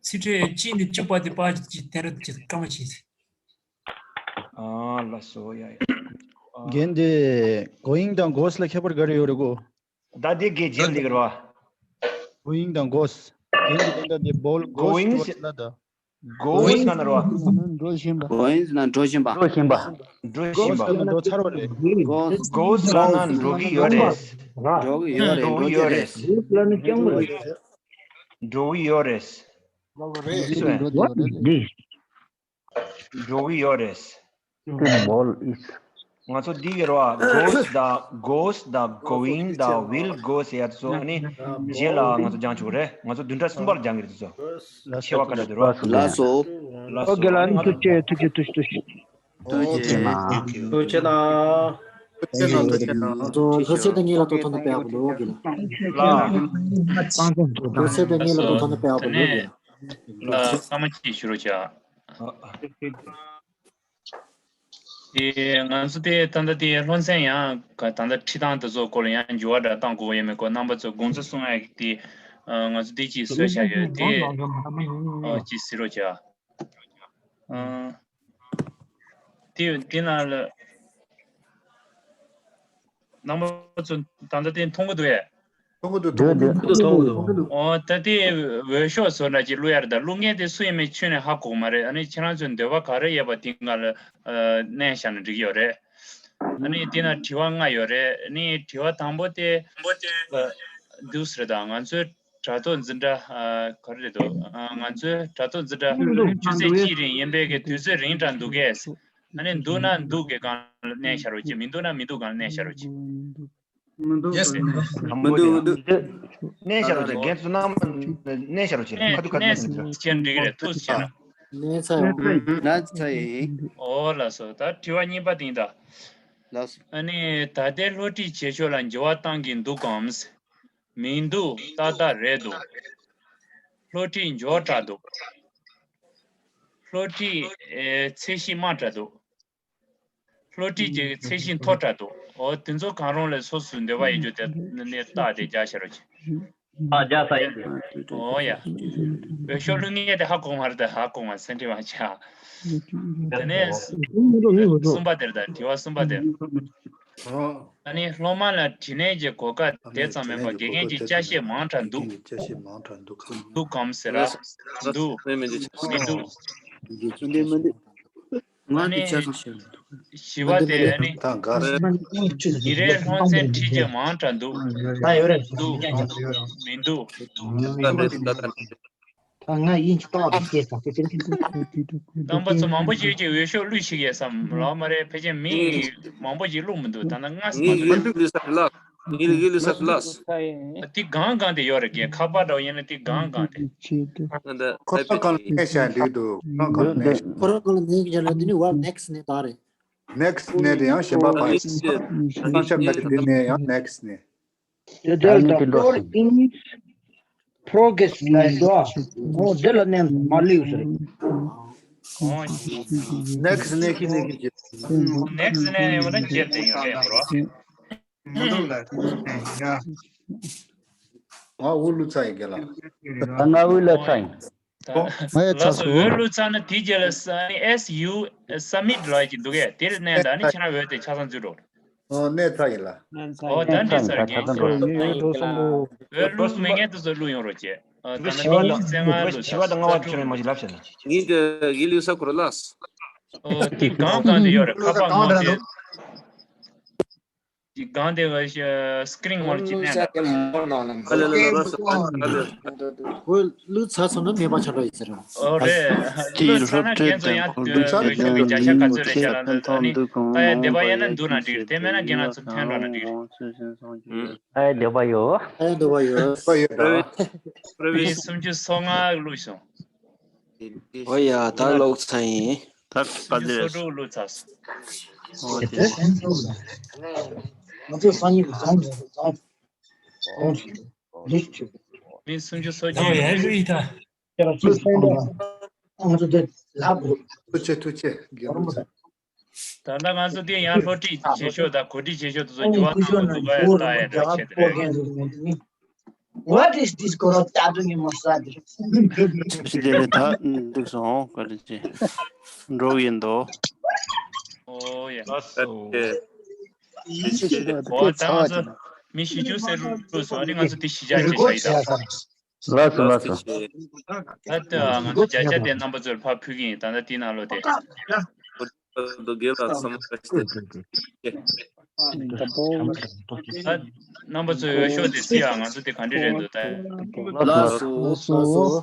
ཚིག་ཕྲད་གཅིག་ནས་བཅུ་བར་དེ་པར་གྱི་དེ་ར་གཅིག་སྐར་མ་གཅིག་ཟེར། ཨ་ལ་སོ་ཡ་ཡ། རྒན་དེ་གོ་ཡིང་དང་གོས་ལ་ཁྱད་པར་ག་རེ་ཡོད་རེད་གོ། ད་དེ་གའི་རྗེས་ལ་འདི་ག་རེད་བ། གོ་ཡིང་དང་གོས། རྒན་གྱི་དེ་འདྲ་དེ་བོལ་གོས་ཊུ་ཝར་ཌི་ལ་ད། གོ་ཡིང་ཟེར་ན་རེད་བ། འགྲོ་བཞིན་པ། གོ་ཡིང་ཟེར་ན་འགྲོ་བཞིན་པ། འགྲོ་བཞིན་པ། འགྲོ་བཞིན་པ། གོས་ལབ་ན་འགྲོ་གི་ཡོད་རེད། འགྲོ་གི་ཡོད་རེད། འགྲོ་གི་ཡོད་རེད། འགྲོ་གི་ཡོད་རེད། འགྲོ་གི་ཡོད་རེད། འགྲོ་གི་ཡོད་རེད། འདི་བོལ་ཨིས། ང་ཚོ་འདི་གི་རེད་བ། གོས་དང་གོས་དང་གོ་ཡིང་དང་ཝིལ་གོ་ཟེར་ཡ་དེ་ཚོ་ཨ་ནི་རྗེས་ལ་ང་ཚོ་སྦྱང་ཆོག་རེད། ང་ཚོ་བདུན་ཕྲག་གསུམ་པར་སྦྱང་གི་རེད་དེ་ཚོ། ཆེ་བ་ག་འདྲ་འདུག་རོ། ལགས་སོ། ལགས་སོ། ཨོ་རྒན་ལགས་ཨ་ནི་ཐུགས་རྗེ་ཐུགས་རྗེ་ཐུགས་རྗེ་ཐུགས་རྗེ། ཐུགས་རྗེ་ཆེ་གནང་། ཐུགས་རྗེ་གནང་། ཐུགས་རྗེ་གནང་། ཐུགས་རྗེ་གནང་། ལྷོ་ཚེ་དང་ངེད་ལ་ཐོག་ཐོག་ནས་དཔེ་ཡག་པོ་འདུག་རྒན་ལགས། ལྷོ་ཚེ་དང་ངེད་ལ་ཐོག་ཐོག་ནས་དཔེ་ཡག་པོ་འདུག་རྒན་ལགས། ལགས་སྐར་མ་གཅིག་ཞུ་རོགས་བྱ། དེ་ང་ཚོ་དེ་ད་ལྟ་དེ་སློབ་ཚན་ཡང་ད་ལྟ་ཁྲིད་སྟངས་དེ་ཚོ་སྐོར་ལ་ཡང་འགྱུར་བ་འདྲ་གཏང་དགོས་ཡོད་མེད་སྐོར་རྣམ་པ་ཚོ་དགོངས་ཚུལ་གསུང་ཡག་གི་དེ་ང་ཚོ་དེ་ཅིག་བཟོས་བཞག་ཡོད་དེ་ཅིག་གཟིགས་རོགས་བྱ། དེ་དེ་ནང་ལ་རྣམ་པ་ཚོ་ད་ལྟ་དེ་མཐོང་གི་འདུག་ཡ། མཐོང་གི་འདུག་མཐོང་གི་འདུག་མཐོང་གི་འདུག་འོ་ད་དེ་འོས་ཤོག་བཟོ་འདྲ་ཅིག་བླུག་ཡ་རེད། ད་བླུག་མཁན་དེ་སུ་ཡིན་མིན་ཁྱོན་ནས་ཧ་གོ་གི་མ་རེད། ཨ་ནི་ཁྱེད་རང་ཚོའི་འདོད་པ་ག་རེ་ཡོད་པ་དེ་སྒང་ལ་ཨ་མནན་བཞག་ན་འགྲིག་ཡོད་རེད། ཨ་ནི་དེ་ན་དྲི་བ་ལྔ་ཡོད་རེད། ཨ་ནི་དྲི་བ་དང་པོ་དེ་ཨ་འདུག་སེ་རེད། ད་ང་ཚོའི་དྲ་ཐོག་འཛིན་གྲྭ་ཨ་ག་རེ་རེད་འདུག་ཨ་ང་ཚོའི་དྲ་ཐོག་འཛིན་གྲྭ་ཆུ་ཚོད་གཅིག་རིང་ཡིན་པའི་གི་དུས་ཚོད་རིང་དྲགས་འདུག་གས། ཨ་ནི་འདུག་ན་འདུག་གི་སྒང་ལ་མནན་བཞག་རོགས་གྱིས། མི་འདུག་ན་མི་འདུག་སྒང་ལ་མནན་བཞག་རོགས་གྱིས། མི་འདུག་མི་འདུག་མི་འདུག་མནན་བཞག་རོགས་གྱིས། རྒན་ཚོ་རྣམ་པ་མནན་བཞག་རོགས་གྱིས། ཁ་ཐུག་ཁ་ཐུག་མནན་བཞག་རོགས་གྱིས། ཁྱེད་འགྲིག་གི་རེད། ཐུགས་རྗེ་ཆེ་གནང་། མནན་ཚར་ཡོད། མནན་ཚར་ཡིན། ཨོ་ལགས་སོ། ད་དྲི་བ་གཉིས་པ་དེ་ཡིན་ད། ལགས་སོ། ཨ་ནི་ད་ལྟའི་སློབ་ཁྲིད་བྱེད་ཕྱོགས་ལ་འགྱུར་བ་བཏང་གི་འདུག་གམ། མི་འདུག་ཏག་ཏག་རེད་འདུག་སློབ་ཁྲིད་མགྱོགས་དྲགས་འདུག་སློབ་ཁྲིད་ཨེ་ཚད་གཞི་དམའ་དྲགས་འདུག་སློབ་ཁྲིད་ཀྱི་ཚད་གཞི་མཐོ་དྲགས་འདུག་འོ་དེ་ཚོ་གང་རུང་ལ་སོ་སོའི་འདོད་པ་ཡོད་རྒྱུ་དེ་ནས་རྟགས་དེ་རྒྱག་ཤར་རོགས་གྱིས། ཨ་རྒྱག་ས་ཡིན། འོ་ཡ། འོས་ཤོག་བླུག་མཁན་དེ་ཧ་གོ་མ་རེད། ད་ཧ་གོ་མ་སེམས་ཁྲལ་མ་བྱ། དེ་ནས་གསུམ་པ་དེར་ད་དྲི་བ་གསུམ་པ་དེར། ཨ་ནི་སློབ་མ་ལ་དྲིས་ལན་གྱི་གོ་སྐབས་དེ་ཙམ་མེད་པར་དགེ་རྒན་གྱི་ཅ་ཤེས་མང་དྲགས་འདུག་འདུག་གམ་ཟེར་ར། འདུག་མི་འདུག་ང་ནི་ཆ་ཚང་ཤེས་མི་འདུག་བཞི་པ་དེ་ནི་ད་འགའ་ཉིན་རེའི་སློབ་ཚན་ཁྲིད་རྒྱུ་མང་དྲགས་འདུག་ད་ཡོད་རེད། འདུག་མི་འདུག་ད་ང་ཡིན་གྱི་ཏག་ཏག་སྐྱེས་སོང་། རྣམ་པ་ཚོ་མང་པོ་ཞིག་གིས་འོས་ཤོག་བླུགས་ཤིག་ཡས་བསམ་ལོག་མ་རེད། ཕལ་ཆེར་མི་མང་པོ་ཞིག་བླུགས་མི་འདུག་ད་ནི་ལྔ་ཙམ་མ་གཏོགས། ངའི་ལུས་ས་ལགས། ངའི་ལུས་ས་ལགས། དེ་སྒང་སྒང་དེ་ཡོད་རེད། ཁ་པར་འདྲ་བོ་ཡིན་ན་དེ་སྒང་སྒང་དེ། ཁོ་ཐག་སྒང་ལ་མནན་བཞག་འགྲིག་འདུག་ཁོ་རང་སྒང་ལ་མནན་བཞག་ཁོ་རང་སྒང་ལ་མནན་བཞག་ལ་དེ་ནི་བར་next་ནས་ད་རེད། Next་ནས་དེ་ཡང་གཞན་པ་ཕར། ས་ཆ་ག་རེ་དེ་ནས་ཡང་next་ནས། དེ་དེ་ལ་ད་ཨ་ནི་དེ་འགྲོ་སོང་། Progress ལ་འགྲོ། འོ་དེ་ལ་མནན་མ་ལུས་ཟེར། Next་ནས་ཁི་ནས་ཁི་ཅི། Next་ནས་ཡོང་ན་ཁྱེར་དེ་ཡོང་རེད་འགྲོ། མ་འདུག་ལ་ཡ། ང་དབུ་ལུ་ཚ་ཡི་གེ་ལ། ད་ང་དབུ་ལ་ཚ་ཡིན། ད་ང་ཡ་ཚ་ལགས་སོ། སོ་འོས་བླུགས་ཚར་ན་དེའི་རྗེས་ལ་ས་ནི་S U submit་ལབ་ཀྱི་འདུག་གས། དེར་མནན་ད་ནི་ཁྱེད་རང་འོས་དེ་ཆ་ཚང་འཛུལ་འགྲོ། ཨོ་གནས་ཚ་ཡིན་ལ། ཨོ་ད་འགྲིག་ས་རེད། རྒན་ཁྱེད་རང་འོས་བླུགས་མེད་མཁན་དེ་ཚོ་བླུགས་ཡོང་རོགས་བྱེད། ཨོ་ད་ནི་མི་ཉི་ཤུ་རྩ་ལྔ་བླུགས་ཚར། ངའི་གི་གི་ལུས་ས་ཁོ་ར་ལགས། ཨོ་དེ་གང་གང་དུ་ཡོད་རེད། ཁ་པར་ངོ་དེ། གང་དེ་བ་ཤ་སི་ཀི་རིན་ངོ་ལ་ཅིག་བསྟན་ད། ཨ་ལེ་ལེ་ལེ་ལེ་ལེ། ཁོས་བླུགས་ཚར་སོང་ན་མེད་པ་ཆགས་འགྲོ་ཡིན་ཟེར་རོ། ཨོ་རེད། བླུགས་ཚར་ན་རྒན་ཚོ་ཡང་འོས་ཤོག་གི་བརྒྱ་ཆ་ག་ཚོད་རེད་བྱ་ལ་འདོད་ད་ནི་ད་ཡ་འདོད་པ་ཡོད་ན་འདུག་ན་འགྲིག་རེད། དེ་མེད་ན་རྒན་ལགས་ཚོ་འཐེན་འགྲོ་ན་འགྲིག་རེད། ཨ་འདོད་པ་ཡོད། ཨ་འདོད་པ་ཡོད། འདོད་པ་ཡོད་ད། མི་སུམ་ཅུ་སོ་ལྔ་བླུགས་སོང་། ཨོ་ཡ་ད་ལོག་ཚ་ཡིན། ད་ག་ཚོད་རེད། སོ་དྲུག་བླུགས་ཚར་སོང་། ཨོ་དེ། ང་ཚོ་སང་ཉིན་བཟང་བཟང་བཟང་། མི་སུམ་ཅུ་སོ་བརྒྱད་ཡོད་རེད། ཐུགས་རྗེ་ཐུགས་རྗེ། རྒན་ལགས། ད་ལྟ་ང་ཚོ་འདི་ཡང་སློབ་ཁྲིད་བྱེད་ཕྱོགས་དང་གོ་སྒྲིག་བྱེད་ཕྱོགས་དེ་ཚོ་འགྱུར་བ་གཏོང་དགོས་འདུག་ག་ལྟ་ཡ་འདྲ་བྱེད་དེ་རེད། What is this? Koro tatu ni mosadi. ཕྱི་དེ་རེད་ད། འདུག་སོང་ག་རེ་ཅི། འགྲོ་ཡིན་དོ། ཨོ་ཡ། ཨོ་ད་ང་ཚོ་མི་བཞི་བཅུ་ཟེར་འགྲོ་སོང་། ཨ་ནི་ང་ཚོ་དེ་གཞིས་ཆགས་བྱེད་ཤག་ཡིན་ད། ལགས་སོ་ལགས་སོ། ད་ལྟ་ང་ཚོ་བརྒྱ་ཆ་དེ་རྣམ་པ་ཚོར་ཕར་ཕུལ་གྱི་ཡིན། ད་ལྟ་དེའི་ནང་ལོགས་དེ། རྡོ་རྒན་ལགས་བསམ་བློ་ཞིག་རྣམ་པ་ཚོས་འོས་ཤོག་དེ་བརྩི་ཡ། ང་ཚོ་དེ་ག་འདྲ་རེད་འདུག་ད། ལགས་སོ་ལགས་སོ། སུ།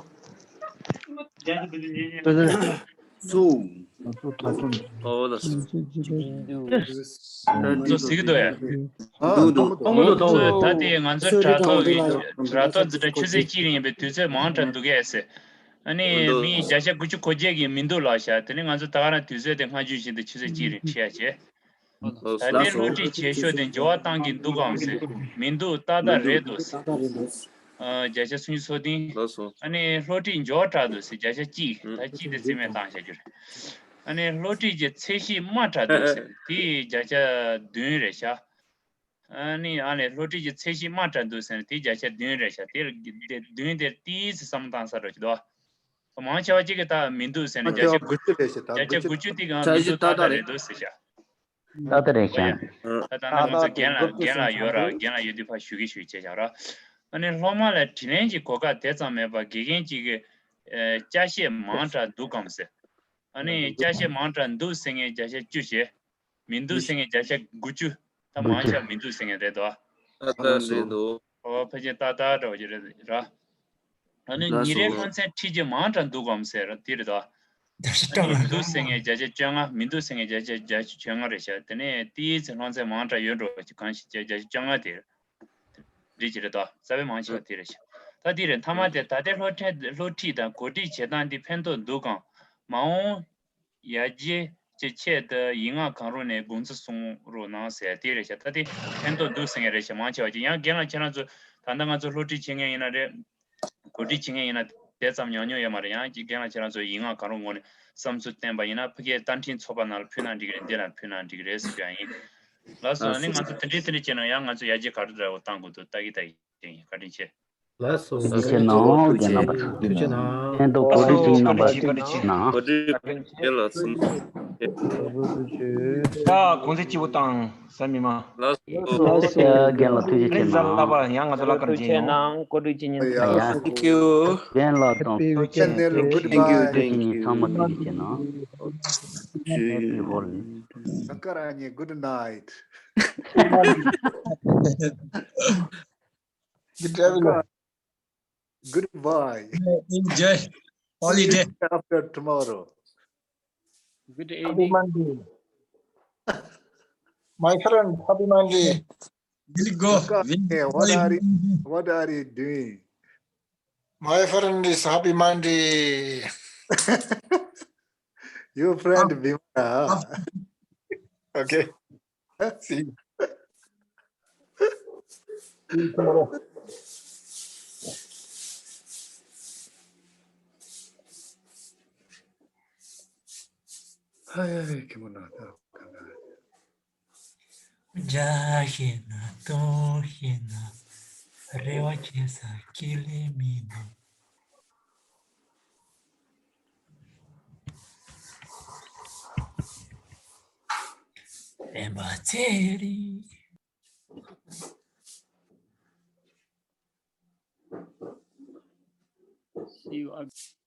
ཨོ་ལགས་སོ། ང་ཚོ་གཟིགས་འདུག་ཡ། འདུག་འདུག་ང་ཚོ་ད་དེ་ང་ཚོ་དྲ་ཐོག་གི་དྲ་ཐོག་འཛིན་གྲྭ་ཆུ་ཚོད་གཅིག་རིང་ཡིན་པའི་དུས་ཚོད་མང་དྲགས་འདུག་གས་ཟེར། ཨ་ནི་མི་བརྒྱ་ཆ་དགུ་བཅུ་གོ་བརྒྱད་ཀྱིས་མི་འདུག་ལབ་ཤག་དེ་ནི་ང་ཚོ་ད་ག་རང་དུས་ཚོད་དེ་སྔ་རྒྱུན་བཞིན་དུ་ཆུ་ཚོད་གཅིག་རིང་ཁྲིད་ཡ་བྱས། ད་ལྟའི་སློབ་ཁྲིད་བྱེད་ཕྱོགས་དེ་འགྱུར་བ་བཏང་གི་འདུག་གམ་ཟེར། མི་འདུག་ཏག་ཏག་རེད་འདུག་ཟེར། ཨ་བརྒྱ་ཆ་སུམ་ཅུ་སོ་བདུན། ཨ་ནི་སློབ་ཁྲིད་མགྱོགས་དྲགས་འདུག་ཟེར་བརྒྱ་ཆ་གཅིག་ད་གཅིག་དེ་རྩིས་མེད་བཏང་བཞག་རྒྱུ་རེད། ཨ་ནི་སློབ་ཁྲིད་ཀྱི་ཚད་གཞི་དམའ་དྲགས་འདུག་ཟེར་དེ་བརྒྱ་ཆ་བདུན་རེད་ཤག་ཨ་ནི་ཨ་ནི་སློབ་ཁྲིད་ཀྱི་ཚད་གཞི་དམའ་དྲགས་འདུག་ཟེར་ན་དེ་བརྒྱ་ཆ་བདུན་རེད་ཤག་དེ་དེ་བདུན་དེར་ཏིས་བསམ་བློ་བཏང་ས་འདྲ་ཞིག་འདུག་མང་ཆེ་བ་གཅིག་གིས་ད་མི་འདུག་ཟེར་ན་བརྒྱ་ཆ་དགུ་བཅུ་རེད་ཤག་ད་བརྒྱ་ཆ་དགུ་བཅུ་དེ་གང་མི་འདུག་ཏག་ཏག་རེད་འདུག་ཟེར་ཤག་ཏག་ཏག་རེད་ཤག་ད་ད་ང་ཚོ་རྒན་ལགས་རྒན་ལགས་ཡོད་ར། རྒན་ལགས་ཡོད་དུས་ཕར་ཞུ་གི་ཞུ་བྱས་བཞག་ར། ཨ་ནི་སློབ་མ་ལ་དྲིན་ལན་གྱི་གོ་སྐབས་དེ་ཙམ་མེད་པར་དགེ་རྒན་གཅིག་གིས་ཨེ་སྐྱ་བཤད་མང་དྲགས་འདུག་གམ་ཟེར། ཨ་ནི་སྐྱ་བཤད་མང་དྲགས་འདུག་ཟེར་མཁན་བརྒྱ་ཆ་བཅུ་བྱས། མི་འདུག་ཟེར་མཁན་བརྒྱ་ཆ་དགུ་བཅུ། ད་མང་ཆེ་བ་མི་འདུག་ཟེར་མཁན་རེད་དོ། ཨ་ད་རེད་འདུག་ཨོ་ཕལ་ཆེར་ཏག་ཏག་འདྲ་བོ་ཅིག་རེད་ར། ཨ་ནི་ཉིན་རེའི་སློབ་ཚན་ཁྲིད་རྒྱུ་མང་དྲགས་འདུག་གམ་ཟེར་དེ་རེད་དོ། ཨ་ནི་མི་འདུག་ཟེར་མཁན་བརྒྱ་ཆ་བཅོ་ལྔ། མི་འདུག་ཟེར་མཁན་བརྒྱ་ཆ་བརྒྱད་ཅུ་གྱ་ལྔ་རེད་ཤག་དེ་ནས་ཏོག་ཙམ་སློབ་ཚན་མང་དྲགས་ཡོད་འགྲོ་ཅིག་གང་ཞིག་བརྒྱ་ཆ་བཅོ་ལྔ་དེ་རེད། འགྲིག་གི་རེད་དོ། རྩ་བའི་མང་ཆེ་བ་དེ་རེད་ཤག་ད་དེ་རེད། མཐའ་མ་དེ་ད་ལྟའི་སློབ་ཁྲིད་སློབ་ཁྲིད་དང་གོ་སྒྲིག་བྱེད་སྟངས་འདི་ཕན་ཐོགས་འདུག་གམ། མ་འོངས་ཡར་རྒྱས་ཀྱི་ཆེད་དུ་ཡིག་ངག་གང་རུང་ནས་དགོངས་ཚུལ་གསུང་རོགས་གནང་ཟེར་དེ་རེད་ཤག་ད་དེ་ཕན་ཐོགས་འདུག་ཟེར་མཁན་རེད་ཤག་མང་ཆེ་བ་ཅིག་ཡང་རྒན་ལགས་ཁྱེད་རང་ཚོ་ད་ལྟ་ང་ཚོ་སློབ་ཁྲིད་བྱེད་མཁན་ཡིན་ན་རེད། གོ་སྒྲིག་བྱེད་མཁན་ཡིན་ན་དེ་ཙམ་ཉམས་མྱོང་ཡོད་མ་རེད། ཡང་རྒན་ལགས་ཁྱེད་རང་ཚོ་ཡིག་ངག་གང་རུང་ངོས་ནས་བསམ་ཚུལ་བསྟན་པ་ཡིན་ན་ཕ་གིའི་རྟ་མགྲིན་ཚོགས་པ་ནང་ལ་ཕུལ་ན་འགྲིག་གི་རེད། འདི་ལ་ཕུལ་ན་འགྲིག་གི་རེད་ཟེར་རྒྱུ་ཡང་ཡིན། ལགས་སོ། ཨ་ནི་ང་ཚོ་དེ་འདྲའི་དེ་འདྲའི་བྱས་ན་ཡང་ང་ཚོ་ཡར་རྒྱས་ག་རེ་འདྲ་བོ་གཏང་དགོས་འདུག་ལྟ་གི་ལྟ་གི་བྱས་ཡིན། བཀའ་དྲིན་ཆེ། ལགས་སོ། ཐུགས་རྗེ་ཆེ་གནང་། རྒན་རྣམ་པ་ཚོ། ཐུགས་རྗེ་གནང་། ཕན་ཐོགས་གོ་སྒྲིག་ཅིག་རྣམ་པ་གནང་། གོ་སྒྲིག་བྱེད་ལ་སོང་། ཡ་གུང་ཚིགས་སྐྱིད་པོ་བཏང་། ས་མི་མ། ལགས་སོ། ལགས་སོ། རྒན་ལགས་ཐུགས་རྗེ་ཆེ་གནང་། ལགས་པ་ཡང་ང་ཚོ་ལ་བཀའ་དྲིན་ཆེ་གནང་། གོ་སྒྲིག་ཅིག་ཡིན། ཡ། Thank you། རྒན་ལགས་དང་ཐུགས་རྗེ་ཆེ་གནང་། ཐུགས་རྗེ་ཆེ་གནང་། ཚང་མ་ཐུགས་རྗེ་ཆེ་གནང་། Happy holiday། Good night། Good evening. Goodbye. Enjoy holiday. See you after tomorrow. Good evening. Happy Monday. My friend, happy Monday. We'll go. What are you, what are you doing? My friend is happy Monday. Your friend Bimara. Okay. See you. See you tomorrow. See you again.